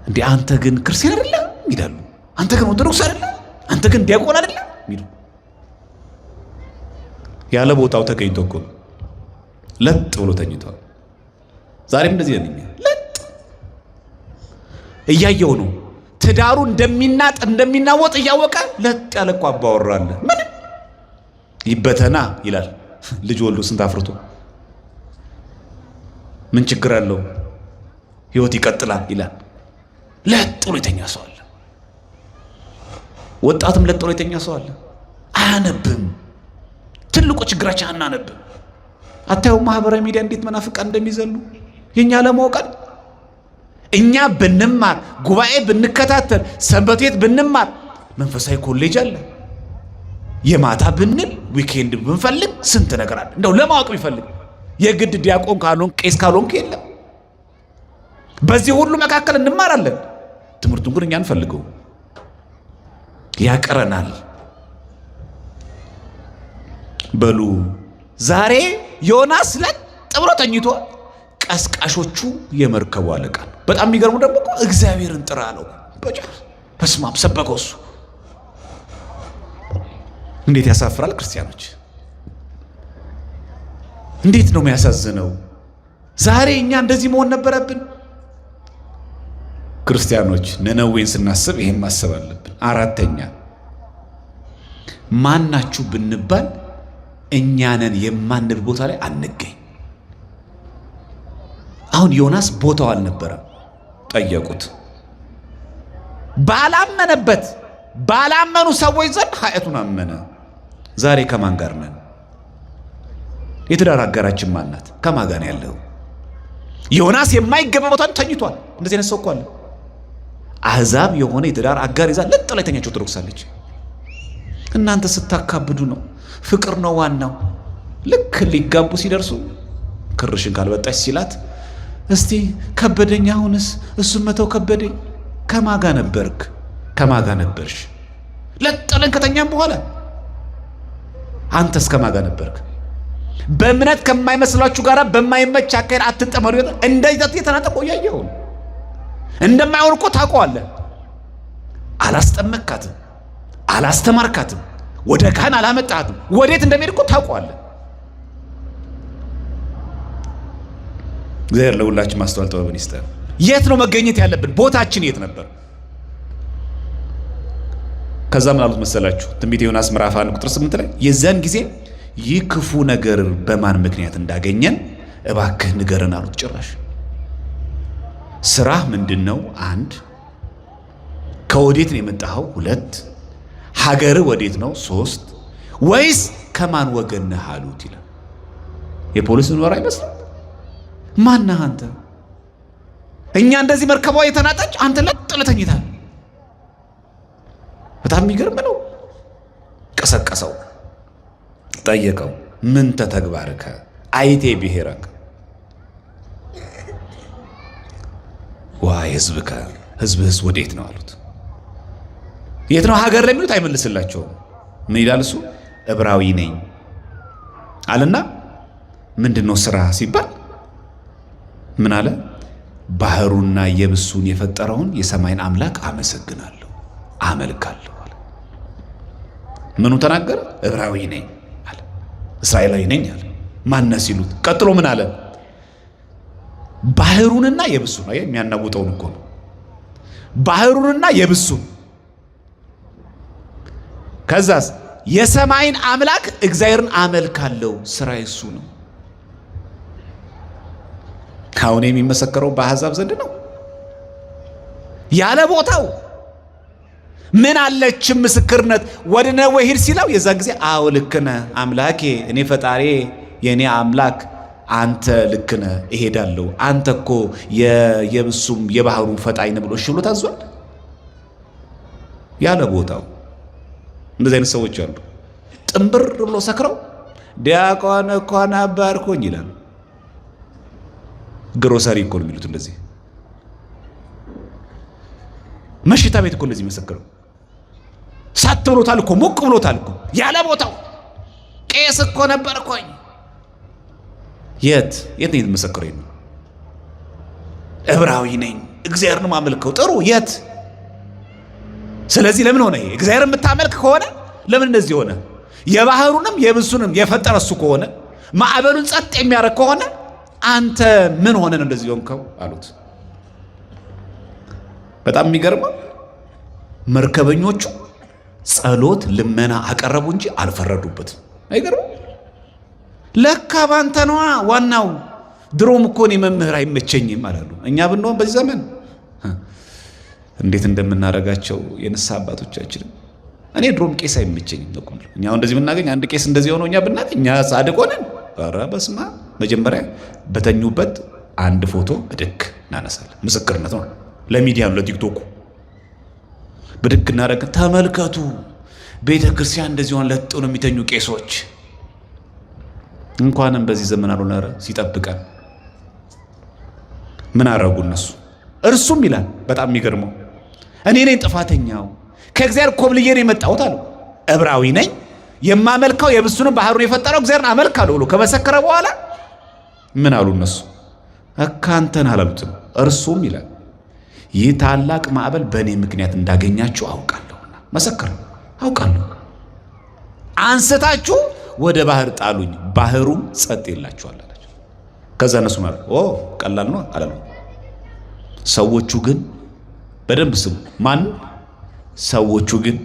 እንዴ አንተ ግን ክርስቲያን አይደለም ይላሉ። አንተ ግን ኦርቶዶክስ አይደለም፣ አንተ ግን ዲያቆን አይደለም ይሉ። ያለ ቦታው ተገኝቶ እኮ ለጥ ብሎ ተኝቷል። ዛሬም እንደዚህ ነኝ። ለጥ እያየው ነው ትዳሩ እንደሚናጥ እንደሚናወጥ እያወቀ ለጥ ያለ እኮ አባወራ አለ። ምንም ይበተና ይላል። ልጅ ወልዶ ስንት አፍርቶ ምን ችግር አለው? ህይወት ይቀጥላል ይላል። ለጥ ብሎ የተኛ ሰው አለ። ወጣትም ለጥ ብሎ የተኛ ሰው አለ። አያነብም። ትልቁ ችግራችን አናነብም። አታየው ማህበራዊ ሚዲያ እንዴት መናፍቃን እንደሚዘሉ የኛ ለማወቃል። እኛ ብንማር ጉባኤ ብንከታተል ሰንበት ቤት ብንማር መንፈሳዊ ኮሌጅ አለ። የማታ ብንል weekend ብንፈልግ ስንት ነገር አለ። እንደው ለማወቅ ቢፈልግ የግድ ዲያቆን ካልሆንክ ቄስ ካልሆንክ የለም። በዚህ ሁሉ መካከል እንማራለን። ትምህርቱን ግን እኛ አንፈልገው፣ ያቀረናል። በሉ ዛሬ ዮናስ ለጥ ብሎ ተኝቶ ቀስቃሾቹ የመርከቡ አለቃ። በጣም የሚገርሙ ደግሞ እኮ እግዚአብሔርን ጥራ አለው። በስመ አብ ሰበከው እሱ። እንዴት ያሳፍራል! ክርስቲያኖች እንዴት ነው የሚያሳዝነው! ዛሬ እኛ እንደዚህ መሆን ነበረብን። ክርስቲያኖች ነነዌን ስናስብ ይሄን ማሰብ አለብን። አራተኛ ማናችሁ ብንባል እኛንን የማንል ቦታ ላይ አንገኝ። አሁን ዮናስ ቦታው አልነበረም። ጠየቁት። ባላመነበት ባላመኑ ሰዎች ዘንድ ኃጢአቱን አመነ። ዛሬ ከማን ጋር ነን? የትዳር አጋራችን ማን ናት? ከማን ጋር ነው ያለው? ዮናስ የማይገባ ቦታ ተኝቷል። እንደዚህ አይነት ሰው እኮ አለ። አሕዛብ የሆነ የትዳር አጋር ይዛ ለጥ ላይ ተኛች ኦርቶዶክስ አለች። እናንተ ስታካብዱ ነው። ፍቅር ነው ዋናው። ልክ ሊጋቡ ሲደርሱ ክርሽን ካልበጣች ሲላት እስቲ ከበደኝ፣ አሁንስ እሱን መተው ከበደኝ። ከማጋ ነበርክ? ከማጋ ነበርሽ? ለጠለን ከተኛም በኋላ አንተስ ከማጋ ነበርክ? በእምነት ከማይመስላችሁ ጋር በማይመች አካሄድ አትጠመዱ። እንደዚህ የተናጠቆ እያየሁ እንደማይሆን እኮ ታውቀዋለህ። አላስጠመቅካትም፣ አላስተማርካትም፣ ወደ ካህን አላመጣሃትም። ወዴት እንደሚሄድ እኮ ታውቀዋለህ። እግዚአብሔር ለሁላችን ማስተዋል ጥበብን ይስጠን። የት ነው መገኘት ያለብን? ቦታችን የት ነበር? ከዛ ምን አሉት መሰላችሁ? ትንቢተ ዮናስ ምዕራፍ 1 ቁጥር 8 ላይ የዚያን ጊዜ ይህ ክፉ ነገር በማን ምክንያት እንዳገኘን እባክህ ንገረን አሉት። ጭራሽ ስራህ ምንድን ነው? አንድ። ከወዴት ነው የመጣኸው? ሁለት። ሀገርህ ወዴት ነው? ሶስት። ወይስ ከማን ወገን ነህ አሉት ይላል። የፖሊስ ምርመራ አይመስልም? ማነህ አንተ? እኛ እንደዚህ መርከቧ የተናጠች አንተ ለጥ ብለህ ተኝተሃል። በጣም የሚገርም ነው። ቀሰቀሰው፣ ጠየቀው። ምንተ ተግባርከ አይቴ ብሔረከ ዋይ ህዝብከ፣ ህዝብህስ ወዴት ነው አሉት። የት ነው ሀገር ለሚሉት አይመልስላቸውም። ምን ይላል እሱ? ዕብራዊ ነኝ አለና ምንድን ነው ስራ ሲባል ምን አለ? ባህሩና የብሱን የፈጠረውን የሰማይን አምላክ አመሰግናለሁ አመልካለሁ አለ። ምኑ ተናገረ? ዕብራዊ ነኝ አለ፣ እስራኤላዊ ነኝ አለ። ማነ ሲሉት ቀጥሎ ምን አለ? ባህሩንና የብሱን የሚያናውጠውን እኮ ነው። ባህሩንና የብሱን ከዛስ የሰማይን አምላክ እግዚአብሔርን አመልካለሁ፣ ስራ እሱ ነው። አሁን የሚመሰከረው በአሕዛብ ዘንድ ነው። ያለ ቦታው ምን አለችም ምስክርነት። ወደ ነነዌ ሂድ ሲለው የዛን ጊዜ አዎ ልክ ነህ አምላኬ፣ እኔ ፈጣሪ የእኔ አምላክ አንተ ልክ ነህ፣ እሄዳለሁ። አንተ እኮ የየብሱም የባህሩም ፈጣኝ ነህ ብሎ እሺ ብሎ ታዟል። ያለ ቦታው እንደዚህ አይነት ሰዎች አሉ። ጥንብር ብሎ ሰክረው ዲያቆን እኮ ነበርኩኝ ይላሉ። ግሮሰሪ እኮ ነው የሚሉት። እንደዚህ መሽታ ቤት እኮ እንደዚህ መሰክረው ሳት ብሎታል እኮ፣ ሞቅ ብሎታል እኮ ያለ ቦታው። ቄስ እኮ ነበርኩኝ። የት የት ነው የተመሰከረው? ነው ዕብራዊ ነኝ፣ እግዚአብሔርን ማመልከው። ጥሩ የት? ስለዚህ ለምን ሆነ? እግዚአብሔር የምታመልክ ከሆነ ለምን እንደዚህ ሆነ? የባህሩንም የብሱንም የፈጠረ እሱ ከሆነ፣ ማዕበሉን ጸጥ የሚያደርግ ከሆነ፣ አንተ ምን ሆነ ነው እንደዚህ ሆንከው አሉት። በጣም የሚገርመው መርከበኞቹ ጸሎት ልመና አቀረቡ እንጂ አልፈረዱበትም። አይገርም? ለካ ባንተ ነዋ ዋናው። ድሮም እኮ እኔ መምህር አይመቸኝም አላሉ። እኛ ብንሆን በዚህ ዘመን እንዴት እንደምናደርጋቸው የንስሐ አባቶቻችንን። እኔ ድሮም ቄስ አይመቸኝም ነው። እኛ አሁን እንደዚህ ብናገኝ፣ አንድ ቄስ እንደዚህ ሆኖ እኛ ብናገኝ፣ እኛ ጻድቅ ሆነን፣ ኧረ በስመ አብ፣ መጀመሪያ በተኙበት አንድ ፎቶ ብድግ እናነሳለን። ምስክርነት ነው፣ ለሚዲያ ነው፣ ለቲክቶኩ ብድግ እናደርግ። ተመልከቱ፣ ቤተ ክርስቲያን እንደዚህ ሆን ለጥ ነው የሚተኙ ቄሶች። እንኳንም በዚህ ዘመን አልሆነ ሲጠብቀን። ምን አረጉ እነሱ? እርሱም ይላል፣ በጣም የሚገርመው፣ እኔ ነኝ ጥፋተኛው፣ ከእግዚአብሔር ኮብልዬ ነው የመጣሁት አለው። ዕብራዊ ነኝ፣ የማመልከው የብሱንም ባህሩን የፈጠረው እግዚአብሔርን አመልካለሁ ብሎ ከመሰከረ በኋላ ምን አሉ እነሱ? እካንተን አላሉትም። እርሱም ይላል፣ ይህ ታላቅ ማዕበል በእኔ ምክንያት እንዳገኛችሁ አውቃለሁና፣ መሰከረ፣ አውቃለሁ። አንስታችሁ ወደ ባህር ጣሉኝ፣ ባህሩም ጸጥ ይላችኋል አላቸው። ከዛ እነሱ ማለት ኦ ቀላል ነው አላሉ። ሰዎቹ ግን፣ በደንብ ስሙ፣ ማን? ሰዎቹ ግን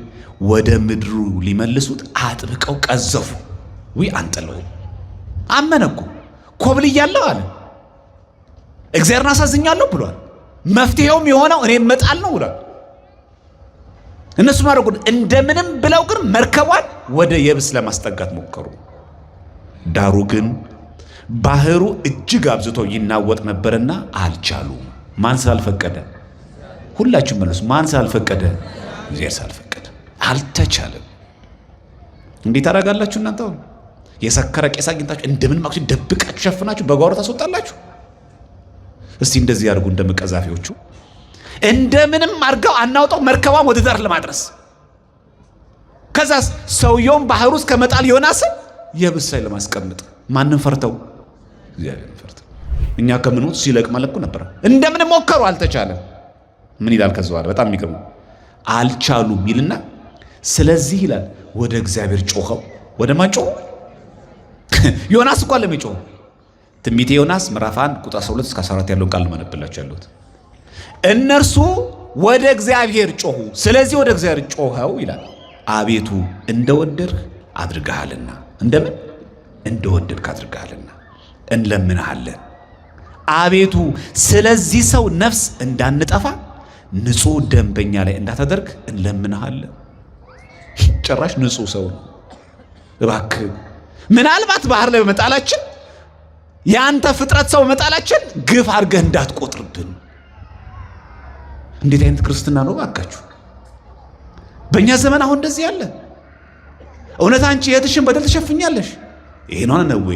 ወደ ምድሩ ሊመልሱት አጥብቀው ቀዘፉ። ዊ አንጥለው፣ አመነ እኮ፣ ኮብልያለሁ አለ። እግዚአብሔርን አሳዝኛለሁ ብሏል። መፍትሄውም የሆነው እኔ መጣል ነው ብሏል። እነሱ ማድረጉ እንደምንም ብለው ግን መርከቧን ወደ የብስ ለማስጠጋት ሞከሩ። ዳሩ ግን ባህሩ እጅግ አብዝቶ ይናወጥ ነበርና አልቻሉም። ማን ስላልፈቀደ? ሁላችሁም መልሱ። ማን ስላልፈቀደ? እግዚአብሔር ስላልፈቀደ አልተቻለም። እንዴት ታደርጋላችሁ እናንተ? አሁን የሰከረ ቄስ አግኝታችሁ እንደምን ማክሱ ደብቃችሁ ሸፍናችሁ በጓሮ ታስወጣላችሁ? እስቲ እንደዚህ ያድርጉ። እንደመቀዛፊዎቹ እንደምንም አድርገው አናውጠው መርከቧን ወደ ዳር ለማድረስ፣ ከዛስ ሰውየውን ባህር ውስጥ ከመጣል ዮናስን የብስ ላይ ለማስቀመጥ። ማንን ፈርተው? እግዚአብሔርን ፈርተው። እኛ ከምንሞት ሲለቅ ማለት እኮ ነበረ። እንደምንም ሞከሩ፣ አልተቻለም። ምን ይላል ከዛ በኋላ? በጣም የሚገርመው አልቻሉም ይልና ስለዚህ ይላል ወደ እግዚአብሔር ጮኸው። ወደ ማን ጮኸው? ዮናስ እኮ አለም የጮኸው። ትንቢተ ዮናስ ምዕራፍ 1 ቁጥር 12 እስከ 14 ያለውን ቃል ነው ያለሁት። እነርሱ ወደ እግዚአብሔር ጮኹ። ስለዚህ ወደ እግዚአብሔር ጮኸው ይላል። አቤቱ እንደወደድህ አድርገሃልና፣ እንደምን እንደወደድክ አድርገሃልና እንለምንሃለን። አቤቱ ስለዚህ ሰው ነፍስ እንዳንጠፋ ንጹሕ ደም በእኛ ላይ እንዳታደርግ እንለምንሃለን። ጭራሽ ንጹሕ ሰው ነው። እባክህ ምናልባት ባህር ላይ በመጣላችን፣ የአንተ ፍጥረት ሰው በመጣላችን ግፍ አድርገህ እንዳትቆጥርብን። እንዴት አይነት ክርስትና ነው እባካችሁ? በእኛ ዘመን አሁን እንደዚህ ያለ፣ እውነት አንቺ የእህትሽን በደል ትሸፍኛለሽ? ይሄ ነው ነነዌ።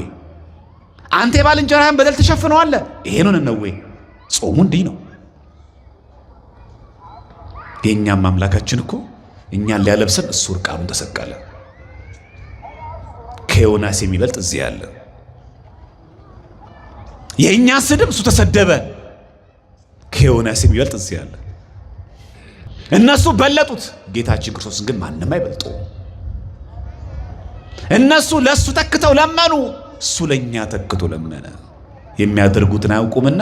አንተ የባልንጀራህን በደል ትሸፍነዋለህ? ይሄ ነው ነነዌ። ጾሙ እንዲህ ነው። የእኛም አምላካችን እኮ እኛን ሊያለብሰን እሱ እርቃኑን ተሰቀለ። ከዮናስ የሚበልጥ እዚህ ያለ። የእኛ ስድብ እሱ ተሰደበ። ከዮናስ የሚበልጥ እዚህ ያለ። እነሱ በለጡት፣ ጌታችን ክርስቶስን ግን ማንም አይበልጠውም። እነሱ ለእሱ ተክተው ለመኑ፣ እሱ ለእኛ ተክቶ ለመነ። የሚያደርጉትን አያውቁምና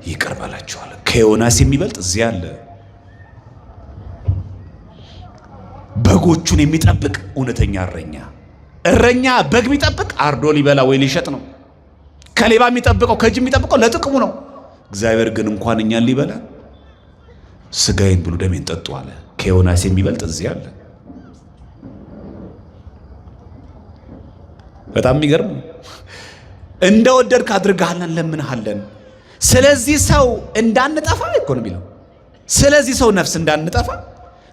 ይቅር በላቸዋል። ከዮናስ የሚበልጥ እዚህ አለ። በጎቹን የሚጠብቅ እውነተኛ እረኛ። እረኛ በግ ቢጠብቅ አርዶ ሊበላ ወይ ሊሸጥ ነው። ከሌባ የሚጠብቀው፣ ከጅብ የሚጠብቀው ለጥቅሙ ነው። እግዚአብሔር ግን እንኳን እኛን ሊበላ ስጋዬን ብሉ ደሜን ጠጡ አለ። ከዮናስ የሚበልጥ እዚህ አለ። በጣም የሚገርም፣ እንደ ወደድክ አድርገሃልና እንለምንሃለን። ስለዚህ ሰው እንዳንጠፋ እኮ ነው የሚለው። ስለዚህ ሰው ነፍስ እንዳንጠፋ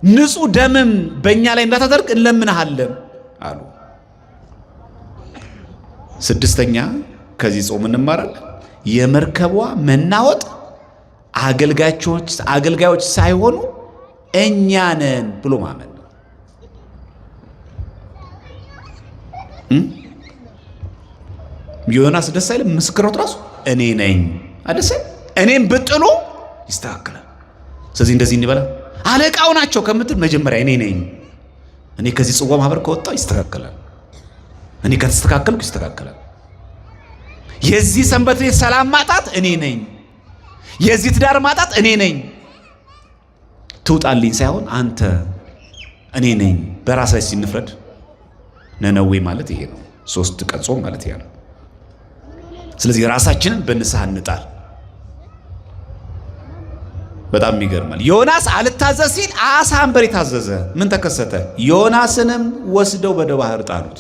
ንጹሕ ደምም በእኛ ላይ እንዳታደርግ እንለምንሃለን አሉ። ስድስተኛ ከዚህ ጾም እንማራለን። የመርከቧ መናወጥ አገልጋዮች ሳይሆኑ እኛ ነን ብሎ ማመን ነው። ዮናስ ደስ አይልም? ምስክርነቱ ራሱ እኔ ነኝ አደሰ እኔም ብጥሉ ይስተካከላል። ስለዚህ እንደዚህ እንበላ አለቃው ናቸው ከምትል መጀመሪያ እኔ ነኝ። እኔ ከዚህ ጽዋ ማህበር ከወጣው ይስተካከላል። እኔ ከተስተካከልኩ ይስተካከላል። የዚህ ሰንበት ቤት ሰላም ማጣት እኔ ነኝ። የዚህ ትዳር ማጣት እኔ ነኝ። ትውጣልኝ ሳይሆን አንተ እኔ ነኝ። በራስ ላይ ሲንፍረድ ነነዌ ማለት ይሄ ነው። 3 ቀን ጾም ማለት ይሄ ነው። ስለዚህ ራሳችንን በንስሐ እንጣል። በጣም ይገርማል። ዮናስ አልታዘዝ ሲል አሳ አንበሪ ታዘዘ። ምን ተከሰተ? ዮናስንም ወስደው ወደ ባህር ጣሉት።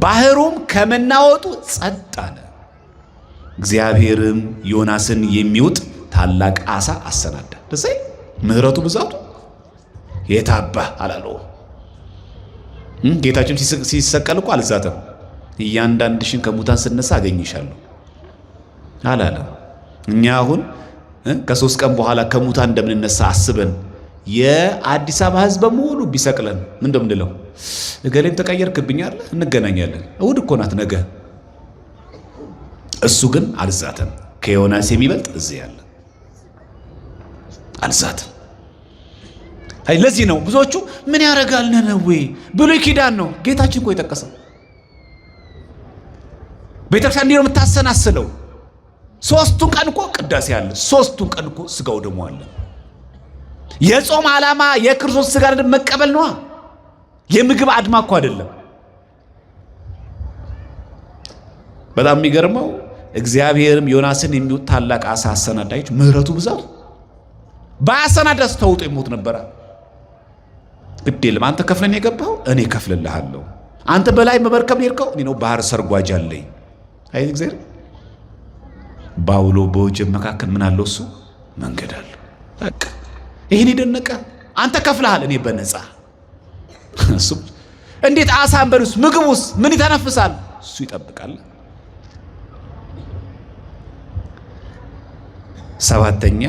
ባህሩም ከመናወጡ ጸጥ አለ። እግዚአብሔርም ዮናስን የሚውጥ ታላቅ አሳ አሰናዳ። ደስ ምሕረቱ ብዛቱ የታባ አላለው። ጌታችን ሲሰቀል እኮ አልዛተም። እያንዳንድሽን ከሙታን ስነሳ አገኝሻለሁ አላለም። እኛ አሁን ከ3 ቀን በኋላ ከሙታን እንደምንነሳ አስበን የአዲስ አበባ ሕዝብ በሙሉ ቢሰቅለን ምን እንደምንለው እገሌም ተቀየርክብኝ አይደል? እንገናኛለን። እሑድ እኮ ናት ነገ። እሱ ግን አልዛተም። ከዮናስ የሚበልጥ እዚህ ያለ አልዛተም። አይ ለዚህ ነው ብዙዎቹ ምን ያደርጋል ነነዌ ብሉይ ኪዳን ነው ጌታችን እኮ የጠቀሰው። ቤተክርስቲያን እንዲህ ነው የምታሰናስለው። 3ቱን ቀን እኮ ቅዳሴ አለ። 3ቱን ቀን እኮ ስጋው ደሙ አለ። የጾም ዓላማ የክርስቶስ ስጋ መቀበል ነዋ። የምግብ አድማ እኮ አይደለም። በጣም የሚገርመው እግዚአብሔርም ዮናስን የሚውጥ ታላቅ አሳ አሰናዳች። ምሕረቱ ብዛቱ ባያሰናዳስ ተውጦ ይሞት ነበረ። ግድ የለም አንተ ከፍለን የገባው እኔ ከፍልልሃለሁ። አንተ በላይ በመርከብ ሄድከው እኔ ነው ባህር ሰርጓጅ አለኝ። አይ እግዚአብሔር ባውሎ በወጀብ መካከል ምን አለው? እሱ መንገድ አለው። በቃ ይሄን የደነቀ አንተ ከፍለሃል፣ እኔ በነፃ። እሱ እንዴት አሳ አንበሪውስ ምግቡስ ምን ይተነፍሳል? እሱ ይጠብቃል። 7ኛ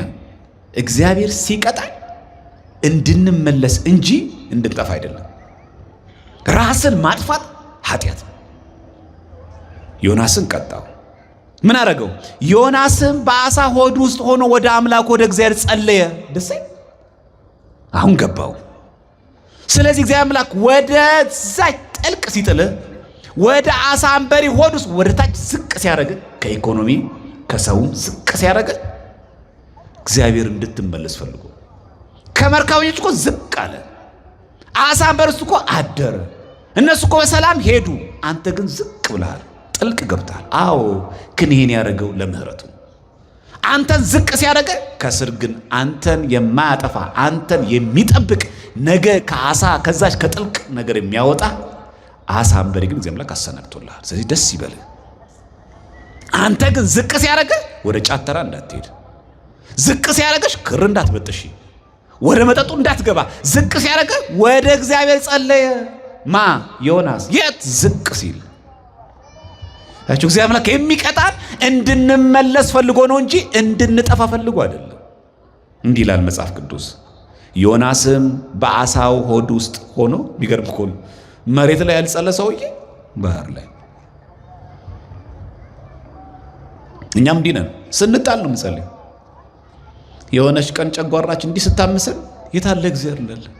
እግዚአብሔር ሲቀጣን እንድንመለስ እንጂ እንድንጠፋ አይደለም። ራስን ማጥፋት ኃጢአት ነው። ዮናስን ቀጣው። ምን አደረገው? ዮናስም በአሳ ሆድ ውስጥ ሆኖ ወደ አምላክ ወደ እግዚአብሔር ጸለየ። ደስ አሁን ገባው። ስለዚህ እግዚአብሔር አምላክ ወደዛ ጥልቅ ሲጥልህ፣ ወደ አሳ አንበሪ ሆድ ውስጥ ወደ ታች ዝቅ ሲያደርግ፣ ከኢኮኖሚ ከሰውም ዝቅ ሲያደርግ እግዚአብሔር እንድትመለስ ፈልጎ ከመርከበኞች እኮ ዝቅ አለ። አሳ አንበሪ ውስጥ እኮ አደረ። እነሱ እኮ በሰላም ሄዱ። አንተ ግን ዝቅ ብለሃል፣ ጥልቅ ገብተሃል። አዎ ግን ይሄን ያደረገው ለምህረቱ። አንተን ዝቅ ሲያደርግ ከስር ግን አንተን የማያጠፋ አንተን የሚጠብቅ ነገ ከአሳ ከዛች ከጥልቅ ነገር የሚያወጣ አሳ አንበሪ ግን እግዚአብሔር አምላክ አሰናድቶልሃል። ስለዚህ ደስ ይበልህ። አንተ ግን ዝቅ ሲያደርግ ወደ ጫት ተራ እንዳትሄድ፣ ዝቅ ሲያደርግሽ ክር እንዳትበጥሺ፣ ወደ መጠጡ እንዳትገባ፣ ዝቅ ሲያደርግ ወደ እግዚአብሔር ጸለየ። ማ ዮናስ የት ዝቅ ሲል አችሁ እግዚአብሔር አምላክ የሚቀጣን እንድንመለስ ፈልጎ ነው እንጂ እንድንጠፋ ፈልጎ አይደለም። እንዲህ ይላል መጽሐፍ ቅዱስ። ዮናስም በአሳው ሆድ ውስጥ ሆኖ ቢገርም እኮ ነው፣ መሬት ላይ ያልጸለ ሰውዬ ባህር ላይ። እኛም እንዲህ ነን። ስንጣል ነው የምንጸልየው። የሆነች ቀን ጨጓራችን እንዲህ ስታምሰን የታለ እግዚአብሔር እንላለን።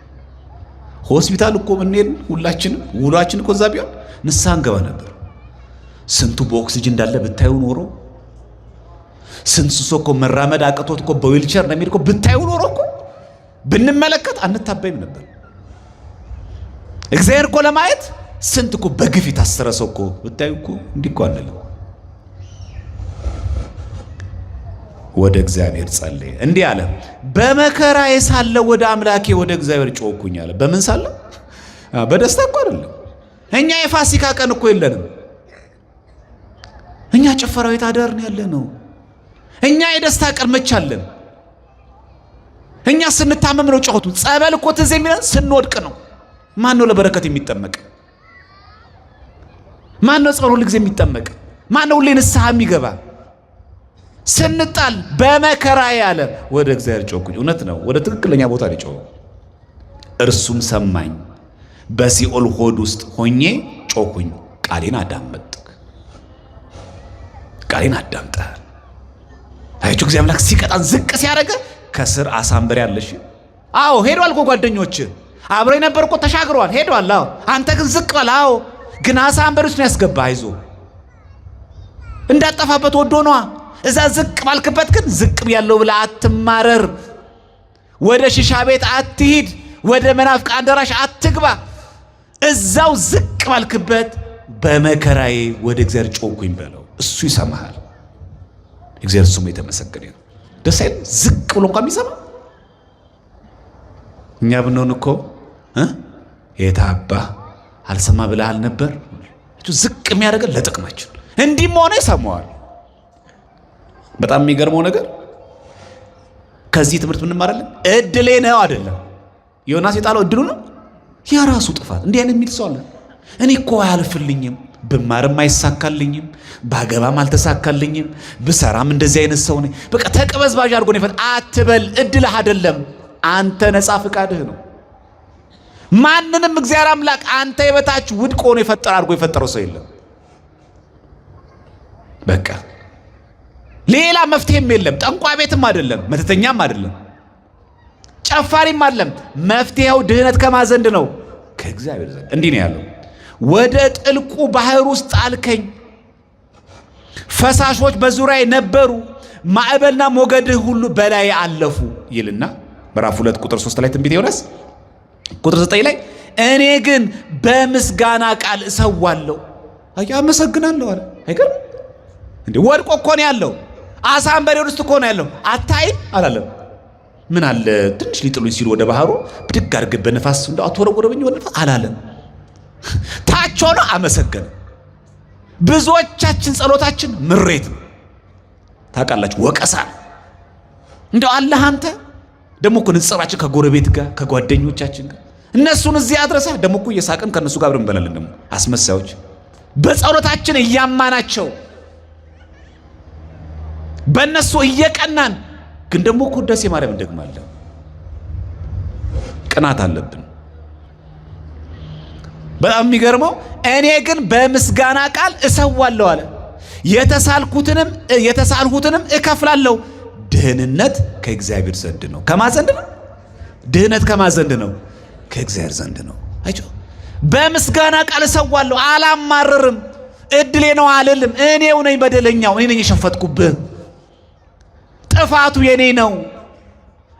ሆስፒታል እኮ ብንሄድ ሁላችንም ውሏችን እኮ እዛ ቢሆን ንስሐ እንገባ ነበር። ስንቱ በኦክሲጅን እንዳለ ብታዩ ኖሮ፣ ስንቱ ሰው እኮ መራመድ አቅቶት እኮ በዊልቸር እንደሚሄድ እኮ ብታዩ ኖሮ እኮ ብንመለከት አንታበይም ነበር። እግዚአብሔር እኮ ለማየት ስንት እኮ በግፍ የታሰረ ሰው እኮ ብታዩ እኮ እንዲህ እኮ አንልም። ወደ እግዚአብሔር ጸለየ፣ እንዲህ አለ፣ በመከራዬ ሳለሁ ወደ አምላኬ ወደ እግዚአብሔር ጮህኩኝ አለ። በምን ሳለ? በደስታ እኮ አይደለም። እኛ የፋሲካ ቀን እኮ የለንም። እኛ ጭፈራ ቤት አዳር ነው ያለነው። እኛ የደስታ ቀን መቻለን። እኛ ስንታመም ነው ጮኸቱ። ጸበል እኮ ትዝ የሚለን ስንወድቅ ነው። ማን ነው ለበረከት የሚጠመቅ? ማን ነው ጸበል ሁል ጊዜ የሚጠመቅ? ማን ነው ሁሌ ንስሐ የሚገባ? ስንጣል በመከራ ያለ ወደ እግዚአብሔር ጮህኩኝ። እውነት ነው፣ ወደ ትክክለኛ ቦታ ነው የጮኸው። እርሱም ሰማኝ፣ በሲኦል ሆድ ውስጥ ሆኜ ጮኩኝ፣ ቃሌን አዳመጥክ። ቃሌን አዳምጠሃል። አያችሁ፣ እግዚአብሔር አምላክ ሲቀጣን ዝቅ ሲያደርግ ከስር አሳንበሪ አለሽ። አዎ ሄዷል እኮ ጓደኞች አብረው የነበር እኮ ተሻግረዋል፣ ሄዷል። አዎ አንተ ግን ዝቅ በል። አዎ ግን አሳንበሪ ውስጥ ነው ያስገባ። አይዞ እንዳጠፋበት ወዶ ነዋ። እዛ ዝቅ ባልክበት ግን ዝቅ ያለው ብለህ አትማረር። ወደ ሽሻ ቤት አትሂድ። ወደ መናፍቅ አዳራሽ አትግባ። እዛው ዝቅ ባልክበት በመከራዬ ወደ እግዚአብሔር ጮኩኝ በለው፣ እሱ ይሰማሃል። እግዚአብሔር ስሙ የተመሰገነ ይሁን። ደስ አይልም? ዝቅ ብሎ እንኳን የሚሰማ እኛ ብንሆን እኮ የታባ አልሰማ ብለሃል ነበር። ዝቅ የሚያደርገን ለጥቅማችን እንዲህም ሆነ ይሰማዋል። በጣም የሚገርመው ነገር ከዚህ ትምህርት ምንማራለን? እድሌ ነው አይደለም። ዮናስ የጣለው እድሉ ነው የራሱ ጥፋት። እንዲህ አይነት የሚል ሰው አለ። እኔ እኮ አያልፍልኝም፣ ብማርም አይሳካልኝም፣ ባገባም አልተሳካልኝም፣ ብሰራም እንደዚህ አይነት ሰው ነኝ። በቃ ተቅበዝባዥ አድርጎ ነው። አትበል፣ እድልህ አይደለም፣ አንተ ነፃ ፍቃድህ ነው። ማንንም እግዚአብሔር አምላክ አንተ የበታች ውድቅ ሆኖ የፈጠረ አድርጎ የፈጠረው ሰው የለም። በቃ ሌላ መፍትሄም የለም። ጠንቋይ ቤትም አይደለም፣ መተተኛም አይደለም፣ ጨፋሪም አይደለም። መፍትሄው ድህነት ከማን ዘንድ ነው? ከእግዚአብሔር ዘንድ። እንዲህ ነው ያለው፣ ወደ ጥልቁ ባህር ውስጥ ጣልከኝ፣ ፈሳሾች በዙሪያዬ ነበሩ፣ ማዕበልና ሞገድህ ሁሉ በላይ አለፉ ይልና ምዕራፍ 2 ቁጥር 3 ላይ ትንቢተ ዮናስ ቁጥር 9 ላይ እኔ ግን በምስጋና ቃል እሰዋለሁ። አይ አመሰግናለሁ አለ። አይገርም እንዴ? ወድቆ እኮ ነው ያለው። አሳ አንበሪ ውስጥ እኮ ነው ያለው። አታይም አላለም። ምን አለ ትንሽ ሊጥሉኝ ሲሉ ወደ ባህሩ ብድግ አድርገህ በነፋስ እንደው አትወረወረብኝ ወደ ነፋስ አላለም። ታች ሆኖ አመሰገነ። ብዙዎቻችን ጸሎታችን ምሬት ነው ታውቃላችሁ፣ ወቀሳ ነው። እንደው አለህ አንተ ደግሞ እኮ ንጽራችን ከጎረቤት ጋር ከጓደኞቻችን ጋር እነሱን እዚህ አድረሰ ደግሞ እኮ እየሳቅን ከእነሱ ጋር አብረን እንበላለን። ደግሞ አስመሳዮች በጸሎታችን እያማናቸው በእነሱ እየቀናን ግን ደግሞ እኮ ውዳሴ ማርያም እንደግማለን። ቅናት አለብን። በጣም የሚገርመው እኔ ግን በምስጋና ቃል እሰዋለሁ አለ። የተሳልሁትንም እከፍላለሁ። ድህንነት ከእግዚአብሔር ዘንድ ነው። ከማ ዘንድ ነው? ድህነት ከማ ዘንድ ነው? ከእግዚአብሔር ዘንድ ነው። አይቼው በምስጋና ቃል እሰዋለሁ፣ አላማርርም። እድሌ ነው አልልም። እኔው ነኝ በደለኛው፣ እኔ ነኝ የሸፈትኩብህ። ጥፋቱ የኔ ነው።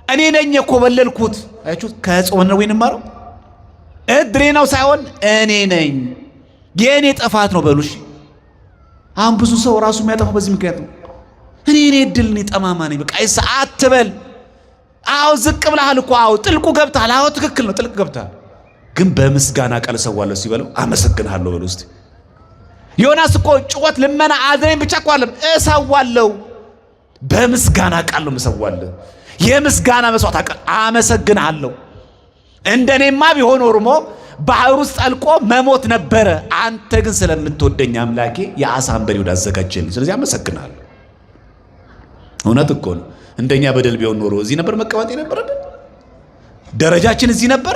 እኔ ነኝ የኮበለልኩት። አያችሁ፣ ከጾም ነው የምንማረው። እድሌ ነው ሳይሆን እኔ ነኝ፣ የእኔ ጥፋት ነው በሉሽ። አሁን ብዙ ሰው ራሱ የሚያጠፋው በዚህ ምክንያት ነው። እኔ እኔ እድል እኔ ጠማማ ነኝ በቃ አትበል። አዎ ዝቅ ብለሃል እኮ አዎ ጥልቁ ገብተሃል። አዎ ትክክል ነው፣ ጥልቅ ገብተሃል። ግን በምስጋና ቃል እሰዋለሁ ሲበለው አመሰግንሃለሁ በለው እስቲ። ዮናስ እኮ ጩኸት፣ ልመና፣ አድነኝ ብቻ እኮ አለም እሰዋለሁ፣ በምስጋና ቃል ነው የምሰዋለሁ። የምስጋና መስዋዕት አቀ አመሰግንሃለሁ። እንደኔማ ቢሆን ኖሮ ባህር ውስጥ ጠልቆ መሞት ነበረ። አንተ ግን ስለምትወደኝ አምላኬ የአሳ አንበሪ ወደ አዘጋጀልኝ። ስለዚህ አመሰግንሃለሁ። እውነት እኮ ነው። እንደኛ በደል ቢሆን ኖሮ እዚህ ነበር መቀመጥ የነበረብን? ደረጃችን እዚህ ነበረ?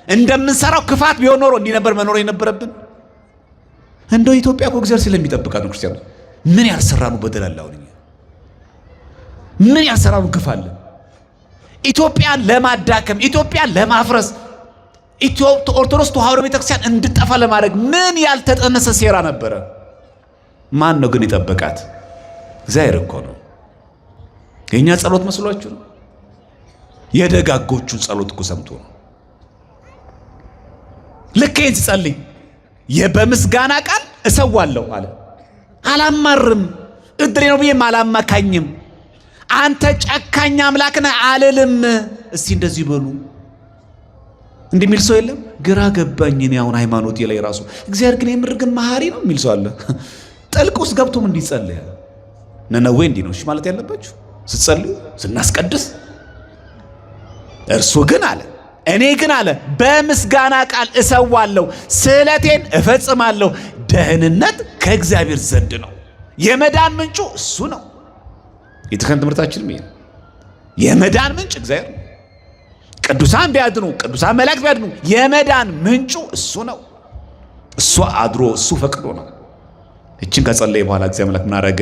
እንደምንሰራው ክፋት ቢሆን ኖሮ እንዲህ ነበር መኖር የነበረብን? እንደው ኢትዮጵያ እኮ እግዚአብሔር ስለሚጠብቃት ነው። ክርስቲያኖች ምን ያልሰራነው በደል አለ? አሁን እኛ ምን ያልሰራነው ግፍ አለ? ኢትዮጵያን ለማዳከም ኢትዮጵያን ለማፍረስ ኦርቶዶክስ ተዋሕዶ ቤተክርስቲያን እንድጠፋ ለማድረግ ምን ያልተጠነሰ ሴራ ነበረ? ማን ነው ግን የጠበቃት? እግዚአብሔር እኮ ነው። የእኛ ጸሎት መስሏችሁ ነው? የደጋጎቹን ጸሎት እኮ ሰምቶ ነው። ልክ ይህን ሲጸልይ በምስጋና ቃል እሰዋለሁ አለ። አላማርም፣ እድሌ ነው ብዬም አላማካኝም። አንተ ጨካኝ አምላክ ነህ አልልም። እስቲ እንደዚህ በሉ። እንዲህ የሚል ሰው የለም። ግራ ገባኝ እኔ አሁን ሃይማኖቴ ላይ ራሱ እግዚአብሔር ግን የምር ግን መሐሪ ነው የሚል ሰው አለ። ጥልቅ ውስጥ ገብቶም እንዲጸልይ ነነዌ እንዲህ ነው እሺ ማለት ያለባችሁ ስትጸልዩ ስናስቀድስ። እርሱ ግን አለ እኔ ግን አለ በምስጋና ቃል እሰዋለሁ፣ ስዕለቴን እፈጽማለሁ። ደህንነት ከእግዚአብሔር ዘንድ ነው። የመዳን ምንጩ እሱ ነው። የትከን ትምህርታችንም ይሄ ነው። የመዳን ምንጭ እግዚአብሔር ነው። ቅዱሳን ቢያድኑ፣ ቅዱሳን መላእክት ቢያድኑ፣ የመዳን ምንጩ እሱ ነው። እሱ አድሮ እሱ ፈቅዶ ነው። እችን ከጸለየ በኋላ እግዚአብሔር አምላክ ምን አደረገ?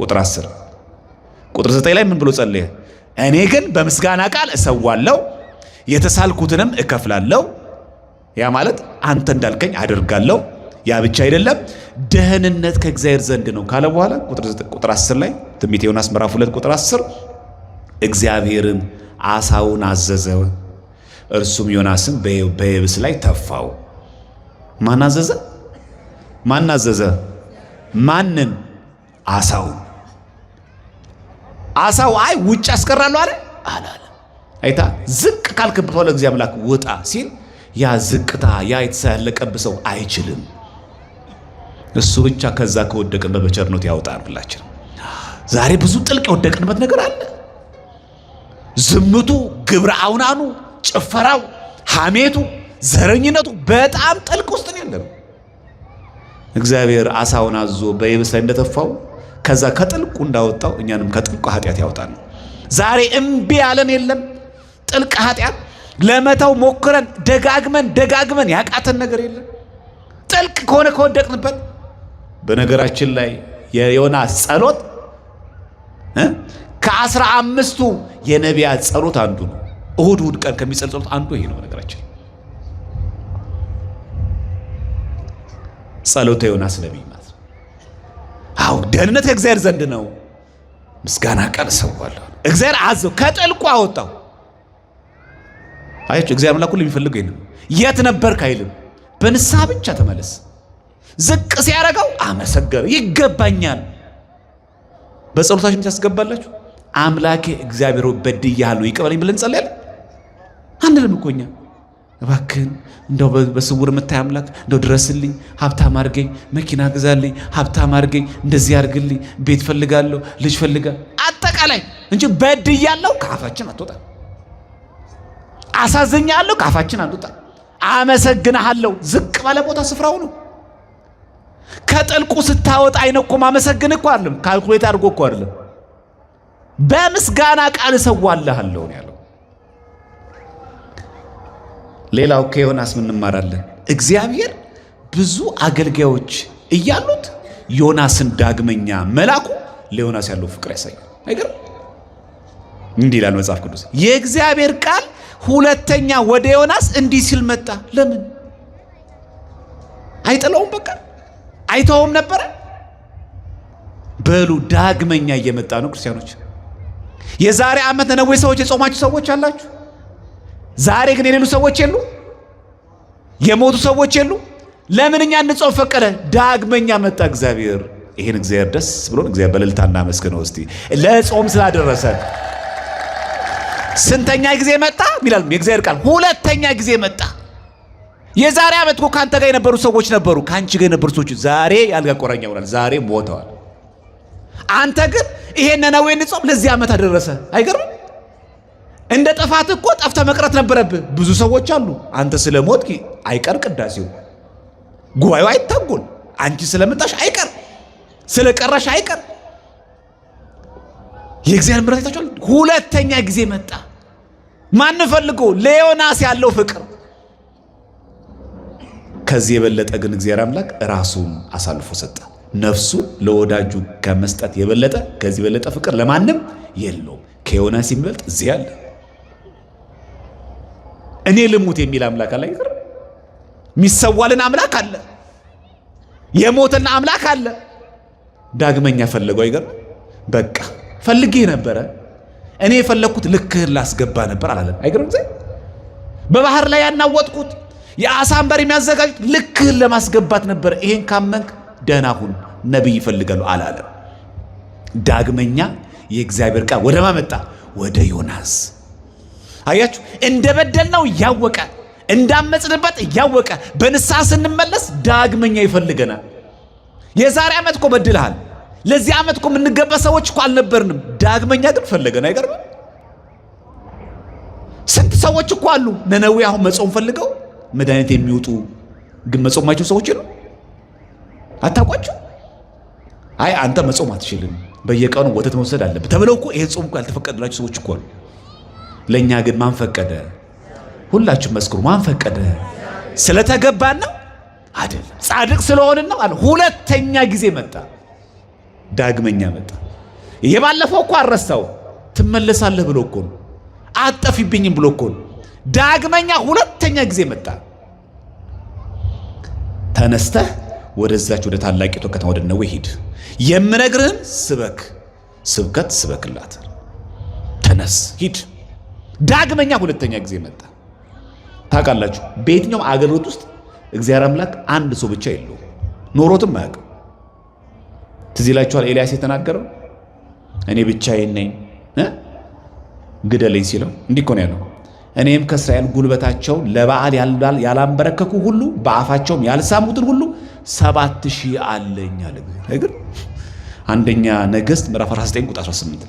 ቁጥር 10 ቁጥር 9 ላይ ምን ብሎ ጸለየ? እኔ ግን በምስጋና ቃል እሰዋለሁ፣ የተሳልኩትንም እከፍላለሁ። ያ ማለት አንተ እንዳልከኝ አደርጋለሁ። ያ ብቻ አይደለም፣ ደህንነት ከእግዚአብሔር ዘንድ ነው ካለ በኋላ ቁጥር 10 ላይ ትንቢተ ዮናስ ምዕራፍ 2 ቁጥር 10 እግዚአብሔርም አሳውን አዘዘ፣ እርሱም ዮናስን በየብስ ላይ ተፋው። ማን አዘዘ? ማን አዘዘ? ማንን? አሳውን። አሳው አይ ውጭ አስቀራለሁ አለ አላለ። አይታ ዝቅ ካልክበት በኋላ እግዚአብሔር አምላክ ውጣ ሲል ያ ዝቅታ ያ የተሳለቀብ ሰው አይችልም። እሱ ብቻ ከዛ ከወደቅንበት በቸርነቱ ያውጣን። ሁላችንም ዛሬ ብዙ ጥልቅ የወደቅንበት ነገር አለ። ዝምቱ፣ ግብረ አውናኑ፣ ጭፈራው፣ ሐሜቱ፣ ዘረኝነቱ በጣም ጥልቅ ውስጥ ነው ያለነው። እግዚአብሔር አሳውን አዞ በየብስ ላይ እንደተፋው ከዛ ከጥልቁ እንዳወጣው እኛንም ከጥልቁ ኃጢአት ያወጣን። ዛሬ እምቢ ያለን የለም። ጥልቅ ኃጢአት ለመተው ሞክረን ደጋግመን ደጋግመን ያቃተን ነገር የለም። ጥልቅ ከሆነ ከወደቅንበት። በነገራችን ላይ የዮናስ ጸሎት ከ15ቱ የነቢያት ጸሎት አንዱ ነው። እሁድ እሁድ ቀን ከሚጸል ጸሎት አንዱ ይሄ ነው። በነገራችን ጸሎተ ዮናስ ነቢይ ማለት ነው። አዎ ደህንነት ከእግዚአብሔር ዘንድ ነው። ምስጋና ቀን እሰዋለሁ። እግዚአብሔር አዘው ከጥልቁ አወጣው። አያችሁ፣ እግዚአብሔር አምላክ ሁሉ የሚፈልገው ይሄን ነው። የት ነበርክ አይልም። በንስሐ ብቻ ተመለስ። ዝቅ ሲያደርገው አመሰገነ፣ ይገባኛል። በጸሎታችን ታስገባላችሁ። አምላኬ እግዚአብሔር ሆይ በድዬሃለሁ ይቅር በለኝ ብለን እንጸልያለን አንልም እኮ እኛ። እባክህን እንደው በስውር የምታይ አምላክ እንደው ድረስልኝ፣ ሀብታም አድርገኝ፣ መኪና ግዛልኝ፣ ሀብታም አድርገኝ፣ እንደዚህ አድርግልኝ፣ ቤት ፈልጋለሁ፣ ልጅ ፈልጋለሁ፣ አጠቃላይ እንጂ በድያለሁ ከአፋችን አትወጣም። አሳዝኛለሁ ከአፋችን አትወጣም። አመሰግንሃለሁ ዝቅ ባለ ቦታ ስፍራው ነው። ከጥልቁ ስታወጣ አይነ እኮ ማመሰግን እኮ አይደለም፣ calculate አድርጎ እኮ አይደለም። በምስጋና ቃል እሰዋልሃለሁ ነው ያለው። ሌላው ከዮናስ ምን እንማራለን? እግዚአብሔር ብዙ አገልጋዮች እያሉት ዮናስን ዳግመኛ መላኩ ለዮናስ ያለው ፍቅር ያሳያል። አይገርም? እንዲህ ይላል መጽሐፍ ቅዱስ፣ የእግዚአብሔር ቃል ሁለተኛ ወደ ዮናስ እንዲህ ሲል መጣ። ለምን አይጥለውም? በቃ አይተውም ነበረ። በሉ ዳግመኛ እየመጣ ነው። ክርስቲያኖች የዛሬ ዓመት ነነዌ ሰዎች የጾማችሁ ሰዎች አላችሁ። ዛሬ ግን የሌሉ ሰዎች የሉ፣ የሞቱ ሰዎች የሉ። ለምን እኛ እንጾም ፈቀደ? ዳግመኛ መጣ እግዚአብሔር። ይሄን እግዚአብሔር ደስ ብሎን እግዚአብሔር በእልልታ እናመስግነው እስቲ ለጾም ስላደረሰን። ስንተኛ ጊዜ መጣ ይላል የእግዚአብሔር ቃል? ሁለተኛ ጊዜ መጣ። የዛሬ ዓመት እኮ ካንተ ጋር የነበሩ ሰዎች ነበሩ፣ ካንቺ ጋር የነበሩ ሰዎች ዛሬ ያልጋ ቁራኛ ሆናል፣ ዛሬ ሞተዋል። አንተ ግን ይሄን ነነዌን ጾም ለዚህ ዓመት አደረሰ። አይገርም? እንደ ጥፋት እኮ ጠፍተ መቅረት ነበረብህ። ብዙ ሰዎች አሉ። አንተ ስለሞት አይቀር ቅዳሴው፣ ጉባኤው አይታጎል። አንቺ ስለመጣሽ አይቀር፣ ስለቀረሽ አይቀር። የእግዚአብሔር ምሕረት አይታችኋል። ሁለተኛ ጊዜ መጣ። ማን ፈልጎ? ለዮናስ ያለው ፍቅር። ከዚህ የበለጠ ግን እግዚአብሔር አምላክ ራሱን አሳልፎ ሰጠ። ነፍሱ ለወዳጁ ከመስጠት የበለጠ ከዚህ የበለጠ ፍቅር ለማንም የለውም። ከዮናስ የሚበልጥ እዚህ አለ። እኔ ልሙት የሚል አምላክ አለ። አይቀር የሚሰዋልን አምላክ አለ። የሞተን አምላክ አለ። ዳግመኛ ፈለገው። አይገርም? በቃ ፈልጌ ነበረ፣ እኔ የፈለግኩት ልክህን ላስገባ ነበር አላለም። አይገርም? በባህር ላይ ያናወጥኩት የአሳ አንበር የሚያዘጋጁት ልክህን ለማስገባት ነበር። ይሄን ካመንክ ደህና ሁን፣ ነቢይ ይፈልጋሉ አላለም። ዳግመኛ የእግዚአብሔር ቃል ወደ ማን መጣ? ወደ ዮናስ። አያችሁ፣ እንደበደልነው እያወቀ እንዳመጽንበት እያወቀ በንስሐ ስንመለስ ዳግመኛ ይፈልገናል። የዛሬ ዓመት እኮ በድልሃል፣ ለዚህ ዓመት እኮ የምንገባ ሰዎች እኮ አልነበርንም። ዳግመኛ ግን ፈለገን። አይገርምም? ስንት ሰዎች እኮ አሉ ነነዌ አሁን መጾም ፈልገው መድኃኒት የሚወጡ ግን መጾም የማይችሉ ሰዎች የሉ። አታውቋቸው? አይ አንተ መጾም አትችልም፣ በየቀኑ ወተት መውሰድ አለብህ ተብለው እኮ ይሄ ጾም እኮ ያልተፈቀደላቸው ሰዎች እኮ አሉ። ለእኛ ግን ማን ፈቀደ? ሁላችሁም መስክሩ። ማን ፈቀደ? ስለተገባን ነው አይደለም። ጻድቅ ስለሆንን ነው አለ። ሁለተኛ ጊዜ መጣ፣ ዳግመኛ መጣ። የባለፈው እኮ አልረሳው። ትመለሳለህ ብሎ እኮ ነው። አትጠፊብኝም ብሎ እኮ ነው። ዳግመኛ ሁለተኛ ጊዜ መጣ። ተነስተህ ወደዛች ወደ ታላቂቱ ከተማ ወደ ነነዌ ሂድ፣ የምነግርህን ስበክ፣ ስብከት ስበክላት። ተነስ ሂድ። ዳግመኛ ሁለተኛ ጊዜ መጣ። ታውቃላችሁ፣ በየትኛውም አገልግሎት ውስጥ እግዚአብሔር አምላክ አንድ ሰው ብቻ የለውም፣ ኖሮትም አያውቅም። ትዝ ይላችኋል ኤልያስ የተናገረው እኔ ብቻዬን ነኝ ግደለኝ ሲለው እንዲህ እኮ ነው ያለው። እኔም ከእስራኤል ጉልበታቸው ለበዓል ያላንበረከኩ ሁሉ በአፋቸውም ያልሳሙትን ሁሉ 7,000 አለኝ አለ። ግን አንደኛ ነገሥት ምዕራፍ 19 ቁጥር 18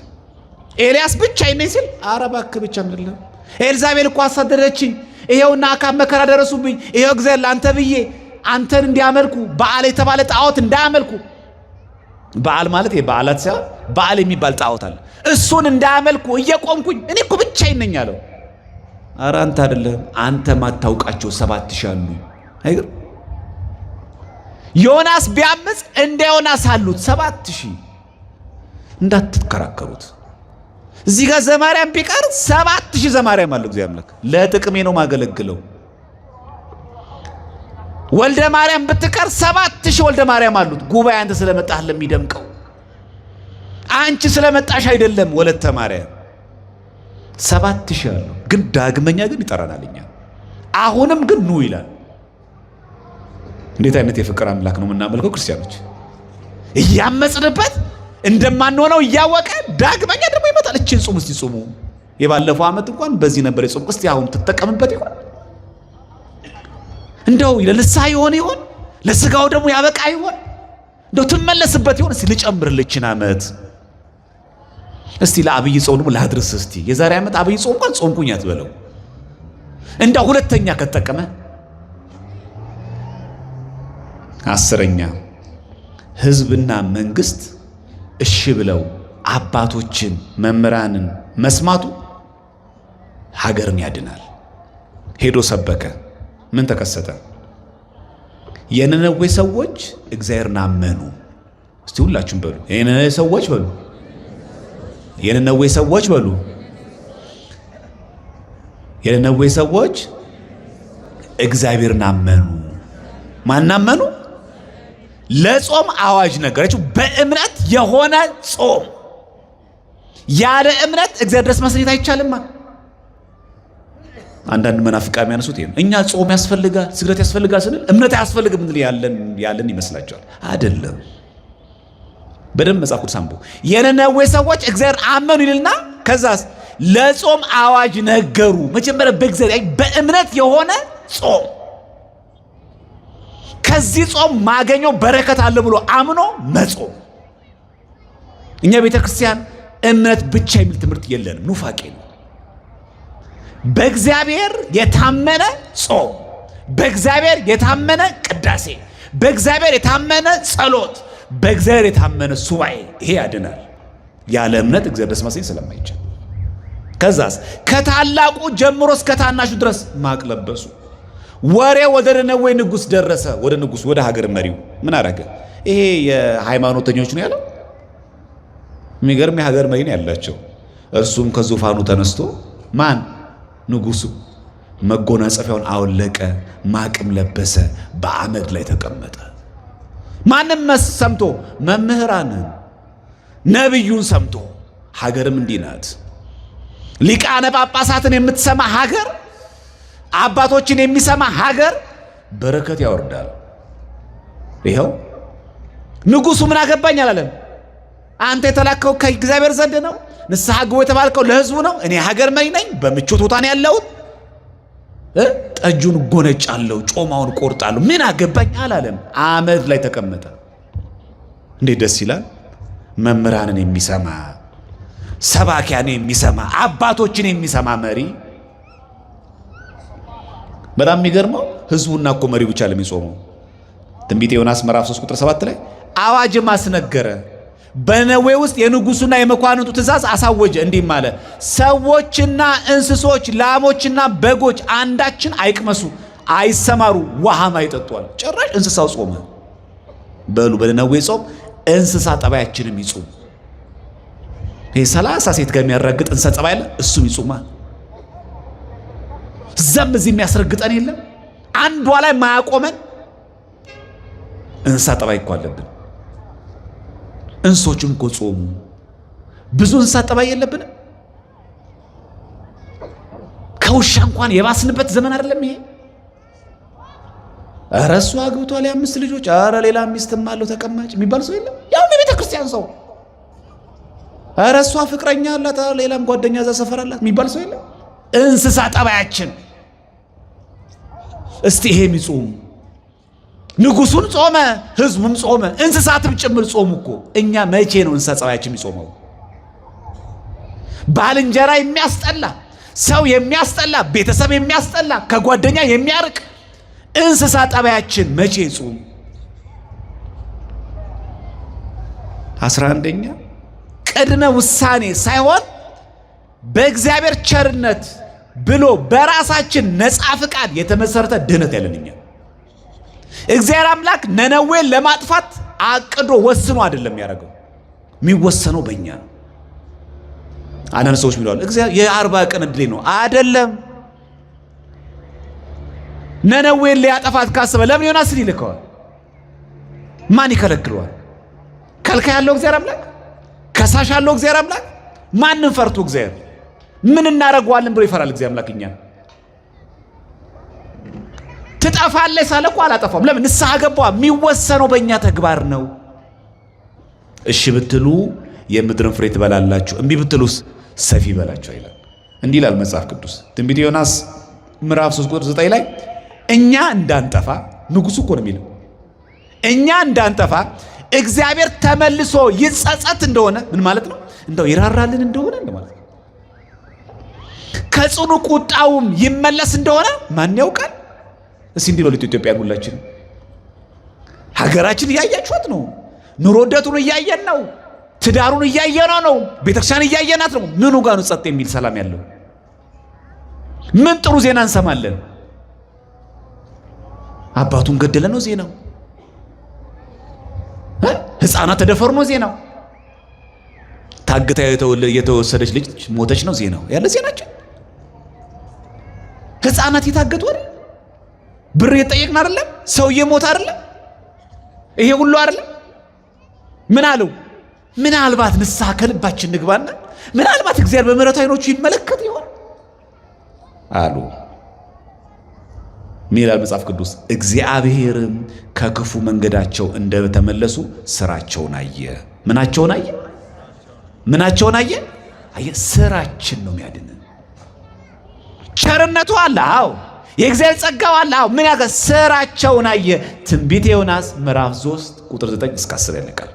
ኤልያስ ብቻዬን ነኝ ሲል ኧረ እባክህ ብቻ አይደለም፣ ኤልዛቤል እኮ አሳደደችኝ፣ ይኸውና አካብ መከራ ደረሱብኝ፣ ይኸው እግዚአብሔር ለአንተ ብዬ አንተን እንዲያመልኩ በዓል የተባለ ጣዖት እንዳያመልኩ፣ በዓል ማለት የበዓላት ሳይሆን በዓል የሚባል ጣዖት አለ፣ እሱን እንዳያመልኩ እየቆምኩኝ እኔ እኮ ብቻዬን ነኝ አለው። ኧረ አንተ አይደለም፣ አንተ ማታውቃቸው 7,000 አሉ። አይገርም? ዮናስ ቢያምፅ እንደ ዮናስ አሉት 7,000። እንዳትከራከሩት። እዚህ ጋር ዘማርያም ቢቀር 7,000 ዘማርያም አለው። እግዚአብሔር አምላክ ለጥቅሜ ነው ማገለግለው። ወልደ ማርያም ብትቀር 7,000 ወልደ ማርያም አሉት። ጉባኤ አንተ ስለመጣህ ለሚደምቀው አንቺ ስለመጣሽ አይደለም። ወለተ ማርያም 7,000 አሉ። ግን ዳግመኛ ግን ይጠራናል። እኛ አሁንም ግን ኑ ይላል። እንዴት አይነት የፍቅር አምላክ ነው የምናመልከው ክርስቲያኖች! እያመጽንበት እንደማንሆነው እያወቀ ዳግመኛ ደግሞ ይመጣል። እችን ጹም እስቲ ጹሙ። የባለፈው ዓመት እንኳን በዚህ ነበር የጾም። እስቲ አሁን ትጠቀምበት ይሆን? እንደው ለንስሐ ይሆን ይሆን? ለስጋው ደግሞ ያበቃ ይሆን? እንደው ትመለስበት ይሆን? እስቲ ልጨምርልችን ዓመት እስቲ ለአብይ ጾም ደግሞ ላድርስ። እስቲ የዛሬ ዓመት አብይ ጾም እንኳን ጾምኩኝ አትበለው። እንደው ሁለተኛ ከተጠቀመ። አስረኛ ሕዝብና መንግስት እሺ ብለው አባቶችን መምህራንን መስማቱ ሀገርን ያድናል። ሄዶ ሰበከ። ምን ተከሰተ? የነነዌ ሰዎች እግዚአብሔርን አመኑ። እስቲ ሁላችሁም በሉ የነነዌ ሰዎች በሉ፣ የነነዌ ሰዎች በሉ፣ የነነዌ ሰዎች እግዚአብሔርን አመኑ። ማን አመኑ? ለጾም አዋጅ ነገረችው። በእምነት የሆነ ጾም። ያለ እምነት እግዚአብሔር ደስ ማሰኘት አይቻልማ። አንዳንድ መናፍቃን የሚያነሱት ይሄ ነው። እኛ ጾም ያስፈልጋል፣ ስግደት ያስፈልጋል ስንል እምነት አያስፈልግም ያለን ይመስላቸዋል። አይደለም። በደንብ መጽሐፍ ቅዱስ አንብቡ። የነነዌ ሰዎች እግዚአብሔር አመኑ ይልና ከዛስ ለጾም አዋጅ ነገሩ። መጀመሪያ በእግዚአብሔር በእምነት የሆነ ጾም፣ ከዚህ ጾም ማገኘው በረከት አለ ብሎ አምኖ መጾም። እኛ ቤተክርስቲያን እምነት ብቻ የሚል ትምህርት የለንም፣ ኑፋቄ ነው። በእግዚአብሔር የታመነ ጾም፣ በእግዚአብሔር የታመነ ቅዳሴ፣ በእግዚአብሔር የታመነ ጸሎት፣ በእግዚአብሔር የታመነ ሱባኤ፣ ይሄ ያድናል። ያለ እምነት እግዚአብሔር ደስ ማሰኘት ስለማይቻል። ከዛስ ከታላቁ ጀምሮ እስከ ታናሹ ድረስ ማቅ ለበሱ። ወሬ ወደ ነነዌ ንጉሥ ደረሰ። ወደ ንጉሥ፣ ወደ ሀገር መሪው ምን አደረገ? ይሄ የሃይማኖተኞች ነው ያለው። የሚገርም የሀገር መሪ ነው ያላቸው። እርሱም ከዙፋኑ ተነስቶ ማን ንጉሱ መጎናጸፊያውን አወለቀ፣ ማቅም ለበሰ፣ በአመድ ላይ ተቀመጠ። ማንም ሰምቶ መምህራንን ነቢዩን ሰምቶ፣ ሀገርም እንዲህ ናት። ሊቃነ ጳጳሳትን የምትሰማ ሀገር፣ አባቶችን የሚሰማ ሀገር በረከት ያወርዳል። ይኸው ንጉሱ ምን አገባኝ አላለም። አንተ የተላከው ከእግዚአብሔር ዘንድ ነው። ንስሐ ግቡ የተባልከው ለሕዝቡ ነው። እኔ ሀገር መሪ ነኝ፣ በምቾት ቦታ ነው ያለሁት። ጠጁን ጎነጫለሁ፣ ጮማውን ቆርጣለሁ፣ ምን አገባኝ አላለም። አመድ ላይ ተቀመጠ። እንዴት ደስ ይላል! መምህራንን የሚሰማ፣ ሰባኪያንን የሚሰማ፣ አባቶችን የሚሰማ መሪ። በጣም የሚገርመው ህዝቡና እኮ መሪው ብቻ ለሚጾመው። ትንቢተ ዮናስ ምዕራፍ 3 ቁጥር 7 ላይ አዋጅም አስነገረ፣ በነነዌ ውስጥ የንጉሱና የመኳንንቱ ትእዛዝ አሳወጀ። እንዲህም አለ፣ ሰዎችና እንስሶች፣ ላሞችና በጎች አንዳችን አይቅመሱ፣ አይሰማሩ፣ ውሃም አይጠጧል። ጭራሽ እንስሳው ጾመ። በሉ በነነዌ ጾም እንስሳ ጠባያችንም ይጹም። ይሄ 30 ሴት ጋር የሚያራግጥ እንስሳ ጠባይ አለ፣ እሱም ይጹማ። እዛም እዚህ የሚያስረግጠን የለም፣ አንዷ ላይ ማያቆመን እንስሳ ጠባይ እኮ አለብን። እንስሶችም እኮ ጾሙ። ብዙ እንስሳ ጠባይ የለብንም። ከውሻ እንኳን የባስንበት ዘመን አይደለም ይሄ። ኧረ እሱ አግብቷል የአምስት ልጆች፣ ኧረ ሌላ ሚስትም አለው ተቀማጭ የሚባል ሰው የለም። ያው የቤተ ክርስቲያን ሰው። ኧረ እሷ ፍቅረኛ አላት፣ ሌላም ጓደኛ እዛ ሰፈር አላት የሚባል ሰው የለም። እንስሳ ጠባያችን። እስቲ ይሄ የሚጾም ንጉሱን ጾመ፣ ህዝቡም ጾመ፣ እንስሳትም ጭምር ጾሙ እኮ። እኛ መቼ ነው እንስሳ ጸባያችን የሚጾመው? ባልንጀራ የሚያስጠላ፣ ሰው የሚያስጠላ፣ ቤተሰብ የሚያስጠላ፣ ከጓደኛ የሚያርቅ እንስሳ ጠባያችን መቼ ጾም? 11ኛ ቅድመ ውሳኔ ሳይሆን በእግዚአብሔር ቸርነት ብሎ በራሳችን ነፃ ፍቃድ የተመሰረተ ድህነት ያለን እኛ። እግዚአብሔር አምላክ ነነዌን ለማጥፋት አቅዶ ወስኖ አይደለም ያደረገው። የሚወሰነው በእኛ ነው። አንዳንድ ሰዎች ሚለዋል እግዚአብሔር የ40 ቀን እድሌ ነው። አይደለም። ነነዌን ሊያጠፋት ካሰበ ለምን ዮናስን ይልከዋል? ማን ይከለክለዋል? ከልካይ ያለው እግዚአብሔር አምላክ፣ ከሳሽ ያለው እግዚአብሔር አምላክ። ማንም ፈርቶ እግዚአብሔር ምን እናደርገዋለን ብሎ ይፈራል እግዚአብሔር አምላክ እኛን ትጠፋለች ሳለ እኮ አላጠፋም። ለምን ንስሐ ገባ። የሚወሰነው በእኛ ተግባር ነው። እሺ ብትሉ የምድርን ፍሬ ትበላላችሁ፣ እምቢ ብትሉስ ሰይፍ ይበላችኋል ይላል። እንዲህ ይላል መጽሐፍ ቅዱስ ትንቢተ ዮናስ ምዕራፍ 3 ቁጥር 9 ላይ እኛ እንዳንጠፋ፣ ንጉሱ እኮ ነው የሚለው፣ እኛ እንዳንጠፋ እግዚአብሔር ተመልሶ ይጸጸት እንደሆነ ምን ማለት ነው? እንደው ይራራልን እንደሆነ እንደማለት ነው። ከጽኑ ቁጣውም ይመለስ እንደሆነ ማን ያውቃል? እስቲ እንዲህ በሉት ኢትዮጵያን፣ ሁላችን ሀገራችን እያያችኋት ነው። ኑሮ ውደቱን እያየን ነው። ትዳሩን እያየነው ነው። ቤተክርስቲያን እያየናት ነው። ምኑ ጋር ነው ጸጥ የሚል ሰላም ያለው? ምን ጥሩ ዜና እንሰማለን? አባቱን ገደለ ነው ዜናው። ሕፃናት ተደፈሩ ነው ዜናው። ታግታ የተወሰደች ልጅ ሞተች ነው ዜናው። ያለ ዜናችን ሕፃናት የታገቱ አይደል? ብር የጠየቅን አይደለም? ሰው እየሞተ አይደለም? ይሄ ሁሉ አይደለም? ምን አለው? ምናልባት ንስሐ ከልባችን ንግባና ምናልባት እግዚአብሔር በምሕረቱ ዓይኖቹ ይመለከት ይሆን አሉ። ምን ይላል መጽሐፍ ቅዱስ? እግዚአብሔርም ከክፉ መንገዳቸው እንደተመለሱ ስራቸውን አየ። ምናቸውን አየ? ምናቸውን አየ? አየ። ስራችን ነው የሚያድንን። ቸርነቱ አለ። አዎ የእግዚአብሔር ጸጋው አለ። አዎ ምን ያገ ስራቸውን አየ። ትንቢተ ዮናስ ምዕራፍ 3 ቁጥር 9 እስከ 10 ያለቃል።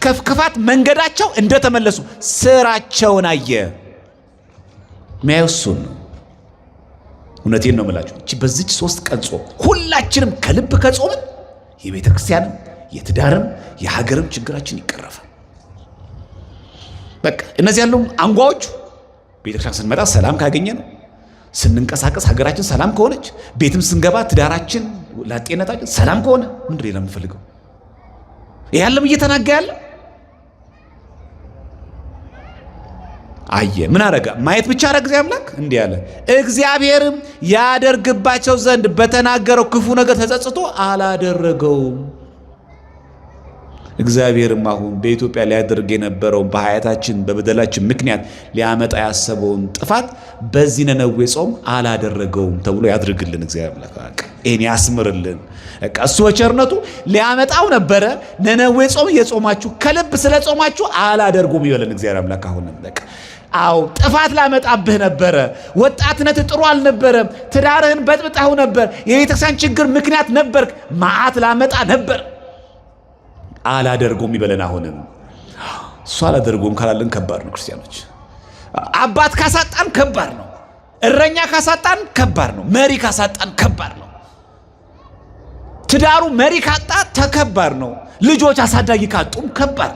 ከክፋት መንገዳቸው እንደተመለሱ ስራቸውን አየ። ሚያየው እሱን ነው። እውነቴን ነው የምላችሁ። እቺ በዚች 3 ቀን ጾም ሁላችንም ከልብ ከጾምን የቤተ ክርስቲያንም የትዳርም የሀገርም ችግራችን ይቀረፋል። በቃ እነዚህ ያሉ አንጓዎቹ ቤተክርስቲያን ስንመጣ ሰላም ካገኘ ነው፣ ስንንቀሳቀስ ሀገራችን ሰላም ከሆነች፣ ቤትም ስንገባ ትዳራችን ላጤነታችን ሰላም ከሆነ ምንድን ነው የምንፈልገው? ይሄ ዓለም እየተናጋ ያለ አየ። ምን አረጋ? ማየት ብቻ አረገ እግዚአብሔር አምላክ እንዲህ አለ፣ እግዚአብሔርም ያደርግባቸው ዘንድ በተናገረው ክፉ ነገር ተጸጽቶ አላደረገውም። እግዚአብሔርም አሁን በኢትዮጵያ ሊያደርግ የነበረውን በኃጢአታችን በበደላችን ምክንያት ሊያመጣ ያሰበውን ጥፋት በዚህ ነነዌ ጾም አላደረገውም ተብሎ ያድርግልን እግዚአብሔር አምላክ። ይሄን ያስምርልን። በቃ እሱ በቸርነቱ ሊያመጣው ነበረ። ነነዌ ጾም እየጾማችሁ ከልብ ስለ ጾማችሁ አላደርጉም ይበለን እግዚአብሔር አምላክ። አሁንም በቃ አው ጥፋት ላመጣብህ ነበረ። ወጣትነት ጥሩ አልነበረም። ትዳርህን በጥብጣው ነበር። የቤተክርስቲያን ችግር ምክንያት ነበርክ። መዓት ላመጣ ነበር። አላደርጎም ይበለን። አሁንም እሱ አላደርጎም ካላለን ከባድ ነው። ክርስቲያኖች አባት ካሳጣን ከባድ ነው። እረኛ ካሳጣን ከባድ ነው። መሪ ካሳጣን ከባድ ነው። ትዳሩ መሪ ካጣ ተከባድ ነው። ልጆች አሳዳጊ ካጡም ከባድ፣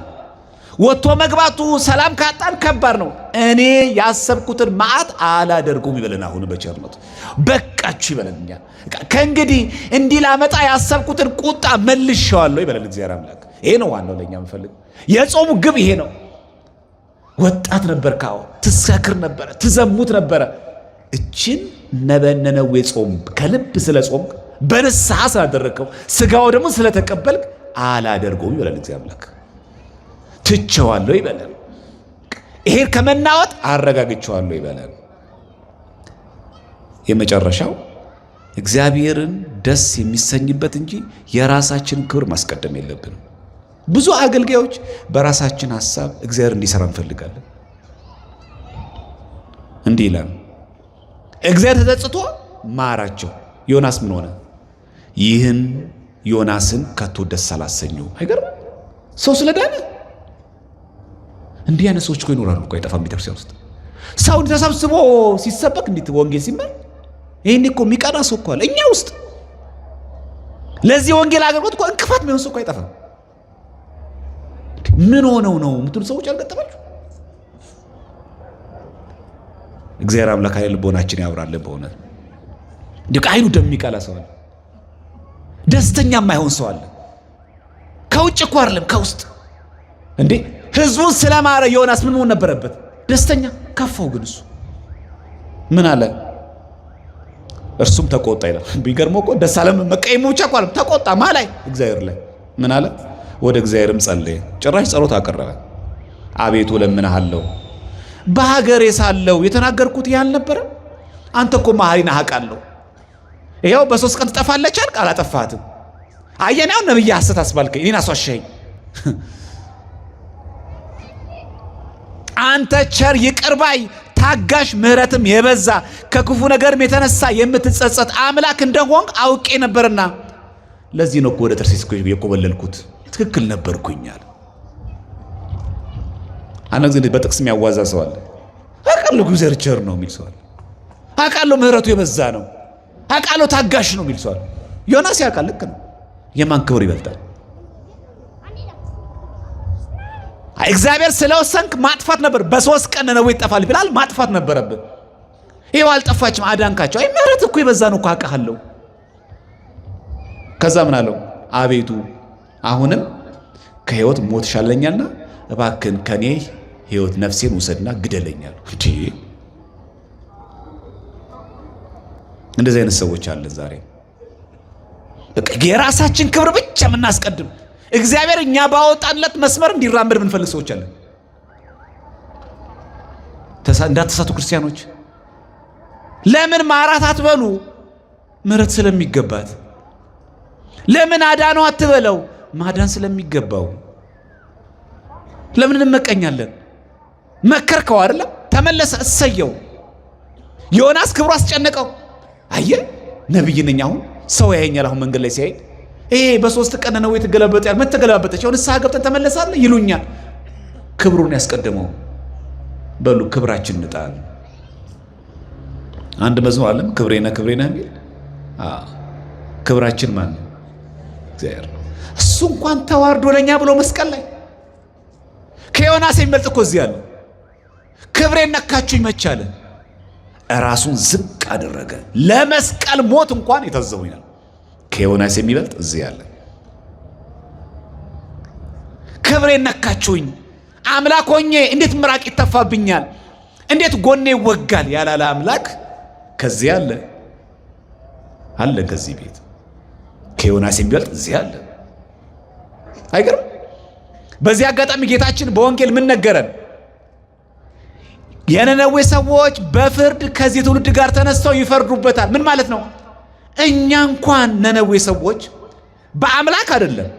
ወጥቶ መግባቱ ሰላም ካጣን ከባድ ነው። እኔ ያሰብኩትን መዓት አላደርጉም ይበለን። አሁን በቸርነቱ በቃችሁ ይበለን። እኛ ከእንግዲህ እንዲህ ላመጣ ያሰብኩትን ቁጣ መልሼዋለሁ ይበለን እግዚአብሔር አምላክ። ይሄ ነው ዋናው ለእኛ የምፈልግ የጾሙ ግብ ይሄ ነው። ወጣት ነበር ካዎ ትሰክር ነበረ፣ ትዘሙት ነበረ። እችን ነበነነዌ ጾም ከልብ ስለ ጾም በንስሐ ስላደረግከው ስጋው ደግሞ ስለተቀበልክ አላደርገውም ይበላል እግዚአብሔር አምላክ። ትቼዋለሁ ይበላል። ይሄን ከመናወጥ አረጋግቼዋለሁ ይበላል። የመጨረሻው እግዚአብሔርን ደስ የሚሰኝበት እንጂ የራሳችንን ክብር ማስቀደም የለብንም። ብዙ አገልጋዮች በራሳችን ሀሳብ እግዚአብሔር እንዲሰራ እንፈልጋለን። እንዲህ ይላል፣ እግዚአብሔር ተጸጽቶ ማራቸው። ዮናስ ምን ሆነ? ይህን ዮናስን ከቶ ደስ አላሰኘው። አይገርም? ሰው ስለዳነ እንዲህ አይነት ሰዎች እኮ ይኖራሉ እኮ አይጠፋም። ቤተክርስቲያን ውስጥ ሰው ተሰብስቦ ሲሰበክ እንዴት ወንጌል ሲማር ይህን እኮ የሚቀና ሰው እኮ አለ እኛ ውስጥ። ለዚህ ወንጌል አገልግሎት እኮ እንቅፋት የሚሆን ሰው እኮ አይጠፋም። ምን ሆነው ነው የምትሉ ሰዎች አልገጠማችሁ? እግዚአብሔር አምላክ አይነ ልቦናችን ያብራልን። በእውነት እንዲሁ አይኑ ደም የሚቀላ ሰው አለ፣ ደስተኛ የማይሆን ሰው አለ። ከውጭ እኮ አይደለም ከውስጥ እንዴ። ህዝቡን ስለማረ ዮናስ ምን መሆን ነበረበት? ደስተኛ። ከፋው ግን እሱ ምን አለ? እርሱም ተቆጣ ይላል። ቢገርመው እኮ ደስ አለም መቀየሙ ብቻ እኮ አለም ተቆጣ። ማ ላይ? እግዚአብሔር ላይ። ምን አለ? ወደ እግዚአብሔርም ጸለየ። ጭራሽ ጸሎት አቀረበ። አቤቱ እለምንሃለሁ በሀገሬ ሳለሁ የተናገርኩት ይህ አልነበረም? አንተ እኮ መሐሪ ነህ አውቃለሁ። ይኸው በ3 ቀን ትጠፋለች አልክ፣ አላጠፋትም። አየህ፣ አሁን ነብይ ሐሰት አስባልከኝ፣ እኔን አስዋሸኸኝ። አንተ ቸር ይቅር ባይ ታጋሽ፣ ምሕረትም የበዛ ከክፉ ነገርም የተነሳ የምትጸጸት አምላክ እንደሆንክ አውቄ ነበርና ለዚህ ነው እኮ ወደ ተርሴስ የኮበለልኩት፣ ትክክል ነበርኩኛል። አንድ ጊዜ በጥቅስ የሚያዋዛ ሰው አለ። አውቃለሁ እግዚአብሔር ቸር ነው የሚል ሰው አለ። አውቃለሁ ምሕረቱ የበዛ ነው፣ አውቃለሁ ታጋሽ ነው የሚል ሰው አለ። ዮናስ ያውቃል። ልክ ነው። የማን ክብር ይበልጣል? እግዚአብሔር ስለወሰንክ ማጥፋት ነበር። በ3 ቀን ነነዌ ይጠፋል ብላል፣ ማጥፋት ነበረብን። ይኸው አልጠፋችም፣ አዳንካቸው። አይ ምሕረት እኮ የበዛ ነው እኮ አውቃለሁ። ከዛ ምን አለው? አቤቱ አሁንም ከሕይወት ሞት ይሻለኛልና እባክህን ከኔ ሕይወት ነፍሴን ውሰድና ግደለኛል። እንዴ እንደዚህ አይነት ሰዎች አለን ዛሬ። በቃ የራሳችን ክብር ብቻ የምናስቀድም እግዚአብሔር እኛ ባወጣንለት መስመር እንዲራመድ የምንፈልግ ሰዎች አለን። እንዳትሳቱ ክርስቲያኖች። ለምን ማራት አትበሉ? ምሕረት ስለሚገባት። ለምን አዳነው አትበለው? ማዳን ስለሚገባው። ለምን እንመቀኛለን? መከርከው አይደለም? ተመለሰ፣ እሰየው። ዮናስ ክብሩ አስጨነቀው። አየ ነብይ ነኝ አሁን ሰው ያየኛል። አሁን መንገድ ላይ ሲያይ ይሄ በ3 ቀን ነው የተገለበጠ ያል መተገለባበጠች አሁን ንስሐ ገብተን ተመለሳለ ይሉኛል። ክብሩን ያስቀደመው። በሉ ክብራችን እንጣል። አንድ መዝሙር አለም ክብሬ ነህ ክብሬ ነህ የሚል። ክብራችን ማን ነው? እግዚአብሔር ነው። እሱ እንኳን ተዋርዶ ለኛ ብሎ መስቀል ላይ ከዮናስ የሚበልጥ እኮ እዚህ አለ። ክብሬን ነካችሁኝ መቻለ ራሱን ዝቅ አደረገ ለመስቀል ሞት እንኳን የታዘዘው ይላል። ከዮናስ የሚበልጥ እዚህ አለ። ክብሬን ነካችሁኝ አምላክ ሆኜ እንዴት ምራቅ ይተፋብኛል? እንዴት ጎኔ ይወጋል? ያላለ አምላክ ከዚህ አለ አለ ከዚህ ቤት ከዮናስ የሚበልጥ እዚህ አለ። አይገርም? በዚህ አጋጣሚ ጌታችን በወንጌል ምን ነገረን? የነነዌ ሰዎች በፍርድ ከዚህ ትውልድ ጋር ተነስተው ይፈርዱበታል። ምን ማለት ነው? እኛ እንኳን ነነዌ ሰዎች በአምላክ አይደለም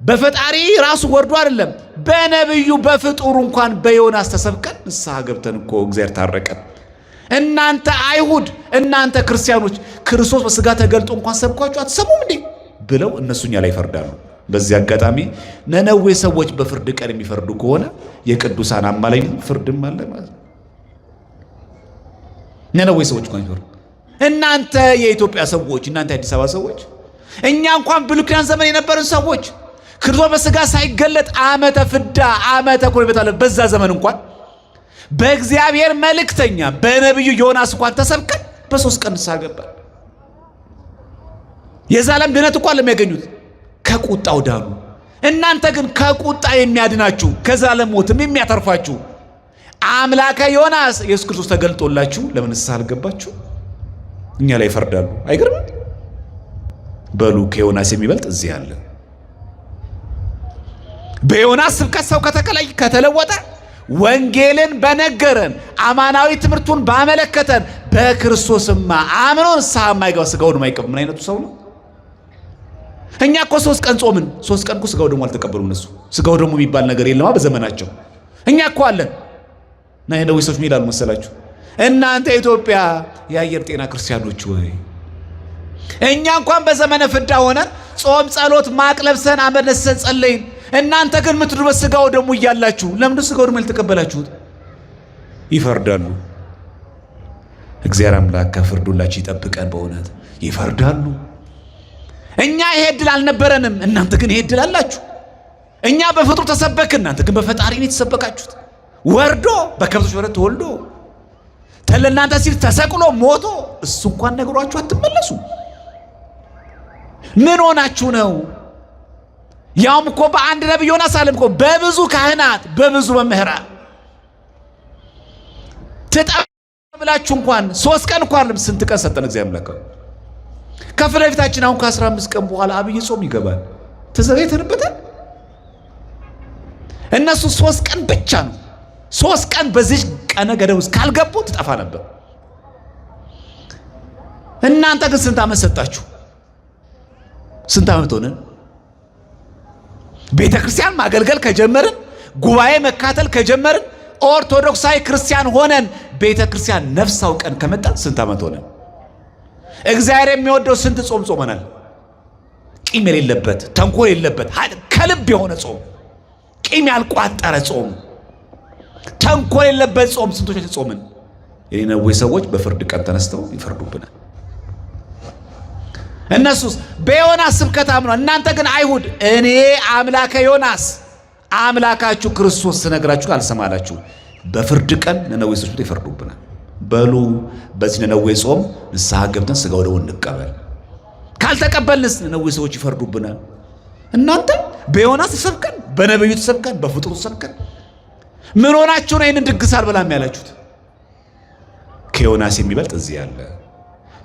በፈጣሪ ራሱ ወርዶ አይደለም በነብዩ በፍጡሩ እንኳን በዮናስ ተሰብከን ንስሐ ገብተን እኮ እግዚአብሔር ታረቀን። እናንተ አይሁድ፣ እናንተ ክርስቲያኖች ክርስቶስ በስጋ ተገልጦ እንኳን ሰብኳችሁ አትሰሙም እንዴ ብለው እነሱ እኛ ላይ ይፈርዳሉ። በዚህ አጋጣሚ ነነዌ ሰዎች በፍርድ ቀን የሚፈርዱ ከሆነ የቅዱሳን አማላጅ ፍርድም አለ ማለት ነው። ነነዌ ሰዎች እንኳን ይፈርዱ። እናንተ የኢትዮጵያ ሰዎች፣ እናንተ የአዲስ አበባ ሰዎች እኛ እንኳን ብሉይ ኪዳን ዘመን የነበርን ሰዎች ክርስቶስ በሥጋ ሳይገለጥ ዓመተ ፍዳ ዓመተ ኩነኔ በተባለ በዛ ዘመን እንኳን በእግዚአብሔር መልእክተኛ በነቢዩ ዮናስ እንኳን ተሰብከን በ3 ቀን ንስሐ ገባን። የዘላለም ድነት እንኳን ለሚያገኙት ከቁጣው ዳኑ። እናንተ ግን ከቁጣ የሚያድናችሁ ከዘላለም ሞትም የሚያተርፋችሁ አምላከ ዮናስ ኢየሱስ ክርስቶስ ተገልጦላችሁ ለምን ንስሐ አልገባችሁ? እኛ ላይ ይፈርዳሉ። አይገርምም? በሉ ከዮናስ የሚበልጥ እዚህ አለ። በዮናስ ስብከት ሰው ከተቀለይ ከተለወጠ ወንጌልን በነገረን አማናዊ ትምህርቱን ባመለከተን በክርስቶስማ አምኖ ንስሐ የማይገባ ስጋውን የማይቀበል ምን አይነቱ ሰው ነው? እኛ እኮ 3 ቀን ጾምን። 3 ቀን እኮ ስጋው ደግሞ አልተቀበሉም እነሱ። ስጋው ደግሞ የሚባል ነገር የለማ በዘመናቸው። እኛ እኮ አለን። እና የነዌ ሰዎች ምን ይላሉ መሰላችሁ? እናንተ የኢትዮጵያ የአየር ጤና ክርስቲያኖች ወይ እኛ እንኳን በዘመነ ፍዳ ሆነን ጾም፣ ጸሎት፣ ማቅ ለብሰን አመድ ነስንሰን ጸለይን። እናንተ ግን የምትድኑበት ስጋው ደግሞ እያላችሁ ለምንድን ስጋው ደግሞ ያልተቀበላችሁት? ይፈርዳሉ። እግዚአብሔር አምላክ ከፍርድ ሁላችን ይጠብቀን። በእውነት ይፈርዳሉ። እኛ ይሄ እድል አልነበረንም፣ እናንተ ግን ይሄ እድል አላችሁ። እኛ በፍጡር ተሰበክን፣ እናንተ ግን በፈጣሪ ነው የተሰበካችሁት። ወርዶ በከብቶች በረት ተወልዶ ለእናንተ ሲል ተሰቅሎ ሞቶ እሱ እንኳን ነግሯችሁ አትመለሱ። ምን ሆናችሁ ነው? ያውም እኮ በአንድ ነቢይ ዮናስ አለም እኮ በብዙ ካህናት በብዙ መምህራን ትጠብላችሁ እንኳን 3 ቀን እንኳን ስንት ቀን ሰጠን እግዚአብሔር አምላክ። ከፊት ለፊታችን አሁን ከ15 ቀን በኋላ አብይ ጾም ይገባል። ተዘጋጅተንበታል። እነሱ 3 ቀን ብቻ ነው። 3 ቀን በዚህ ቀነ ገደብ ውስጥ ካልገቡ ትጠፋ ነበር። እናንተ ግን ስንት ዓመት ሰጣችሁ? ስንት ዓመት ሆነን? ቤተ ክርስቲያን ማገልገል ከጀመርን፣ ጉባኤ መካተል ከጀመርን፣ ኦርቶዶክሳዊ ክርስቲያን ሆነን ቤተ ክርስቲያን ነፍስ አውቀን ከመጣን ስንት ዓመት ሆነን? እግዚአብሔር የሚወደው ስንት ጾም ጾመናል? ቂም የሌለበት ተንኮል የሌለበት ከልብ የሆነ ጾም፣ ቂም ያልቋጠረ ጾም፣ ተንኮል የሌለበት ጾም ስንቶች ጾምን? የነነዌ ሰዎች በፍርድ ቀን ተነስተው ይፈርዱብናል። እነሱስ በዮናስ ስብከት አምኗል። እናንተ ግን አይሁድ እኔ አምላከ ዮናስ አምላካችሁ ክርስቶስ ስነግራችሁ አልሰማላችሁ። በፍርድ ቀን ነነዌ ሰዎች ይፈርዱብናል። በሉ በዚህ ነነዌ ጾም ንስሐ ገብተን ስጋ ወደሙን እንቀበል። ካልተቀበልንስ ነነዌ ሰዎች ይፈርዱብናል። እናንተ በዮናስ ተሰብከን፣ በነቢዩ ተሰብከን፣ በፍጡሩ ተሰብከን ምን ሆናችሁ ነው ይህንን ድግስ አልበላም ያላችሁት? ከዮናስ የሚበልጥ እዚህ አለ።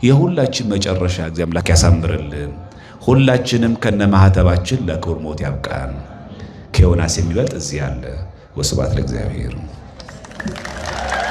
የሁላችን መጨረሻ እግዚአብሔር አምላክ ያሳምርልን። ሁላችንም ከነማህተባችን ለክቡር ሞት ያብቃን። ከዮናስ የሚበልጥ እዚህ አለ። ወስብሐት ለእግዚአብሔር።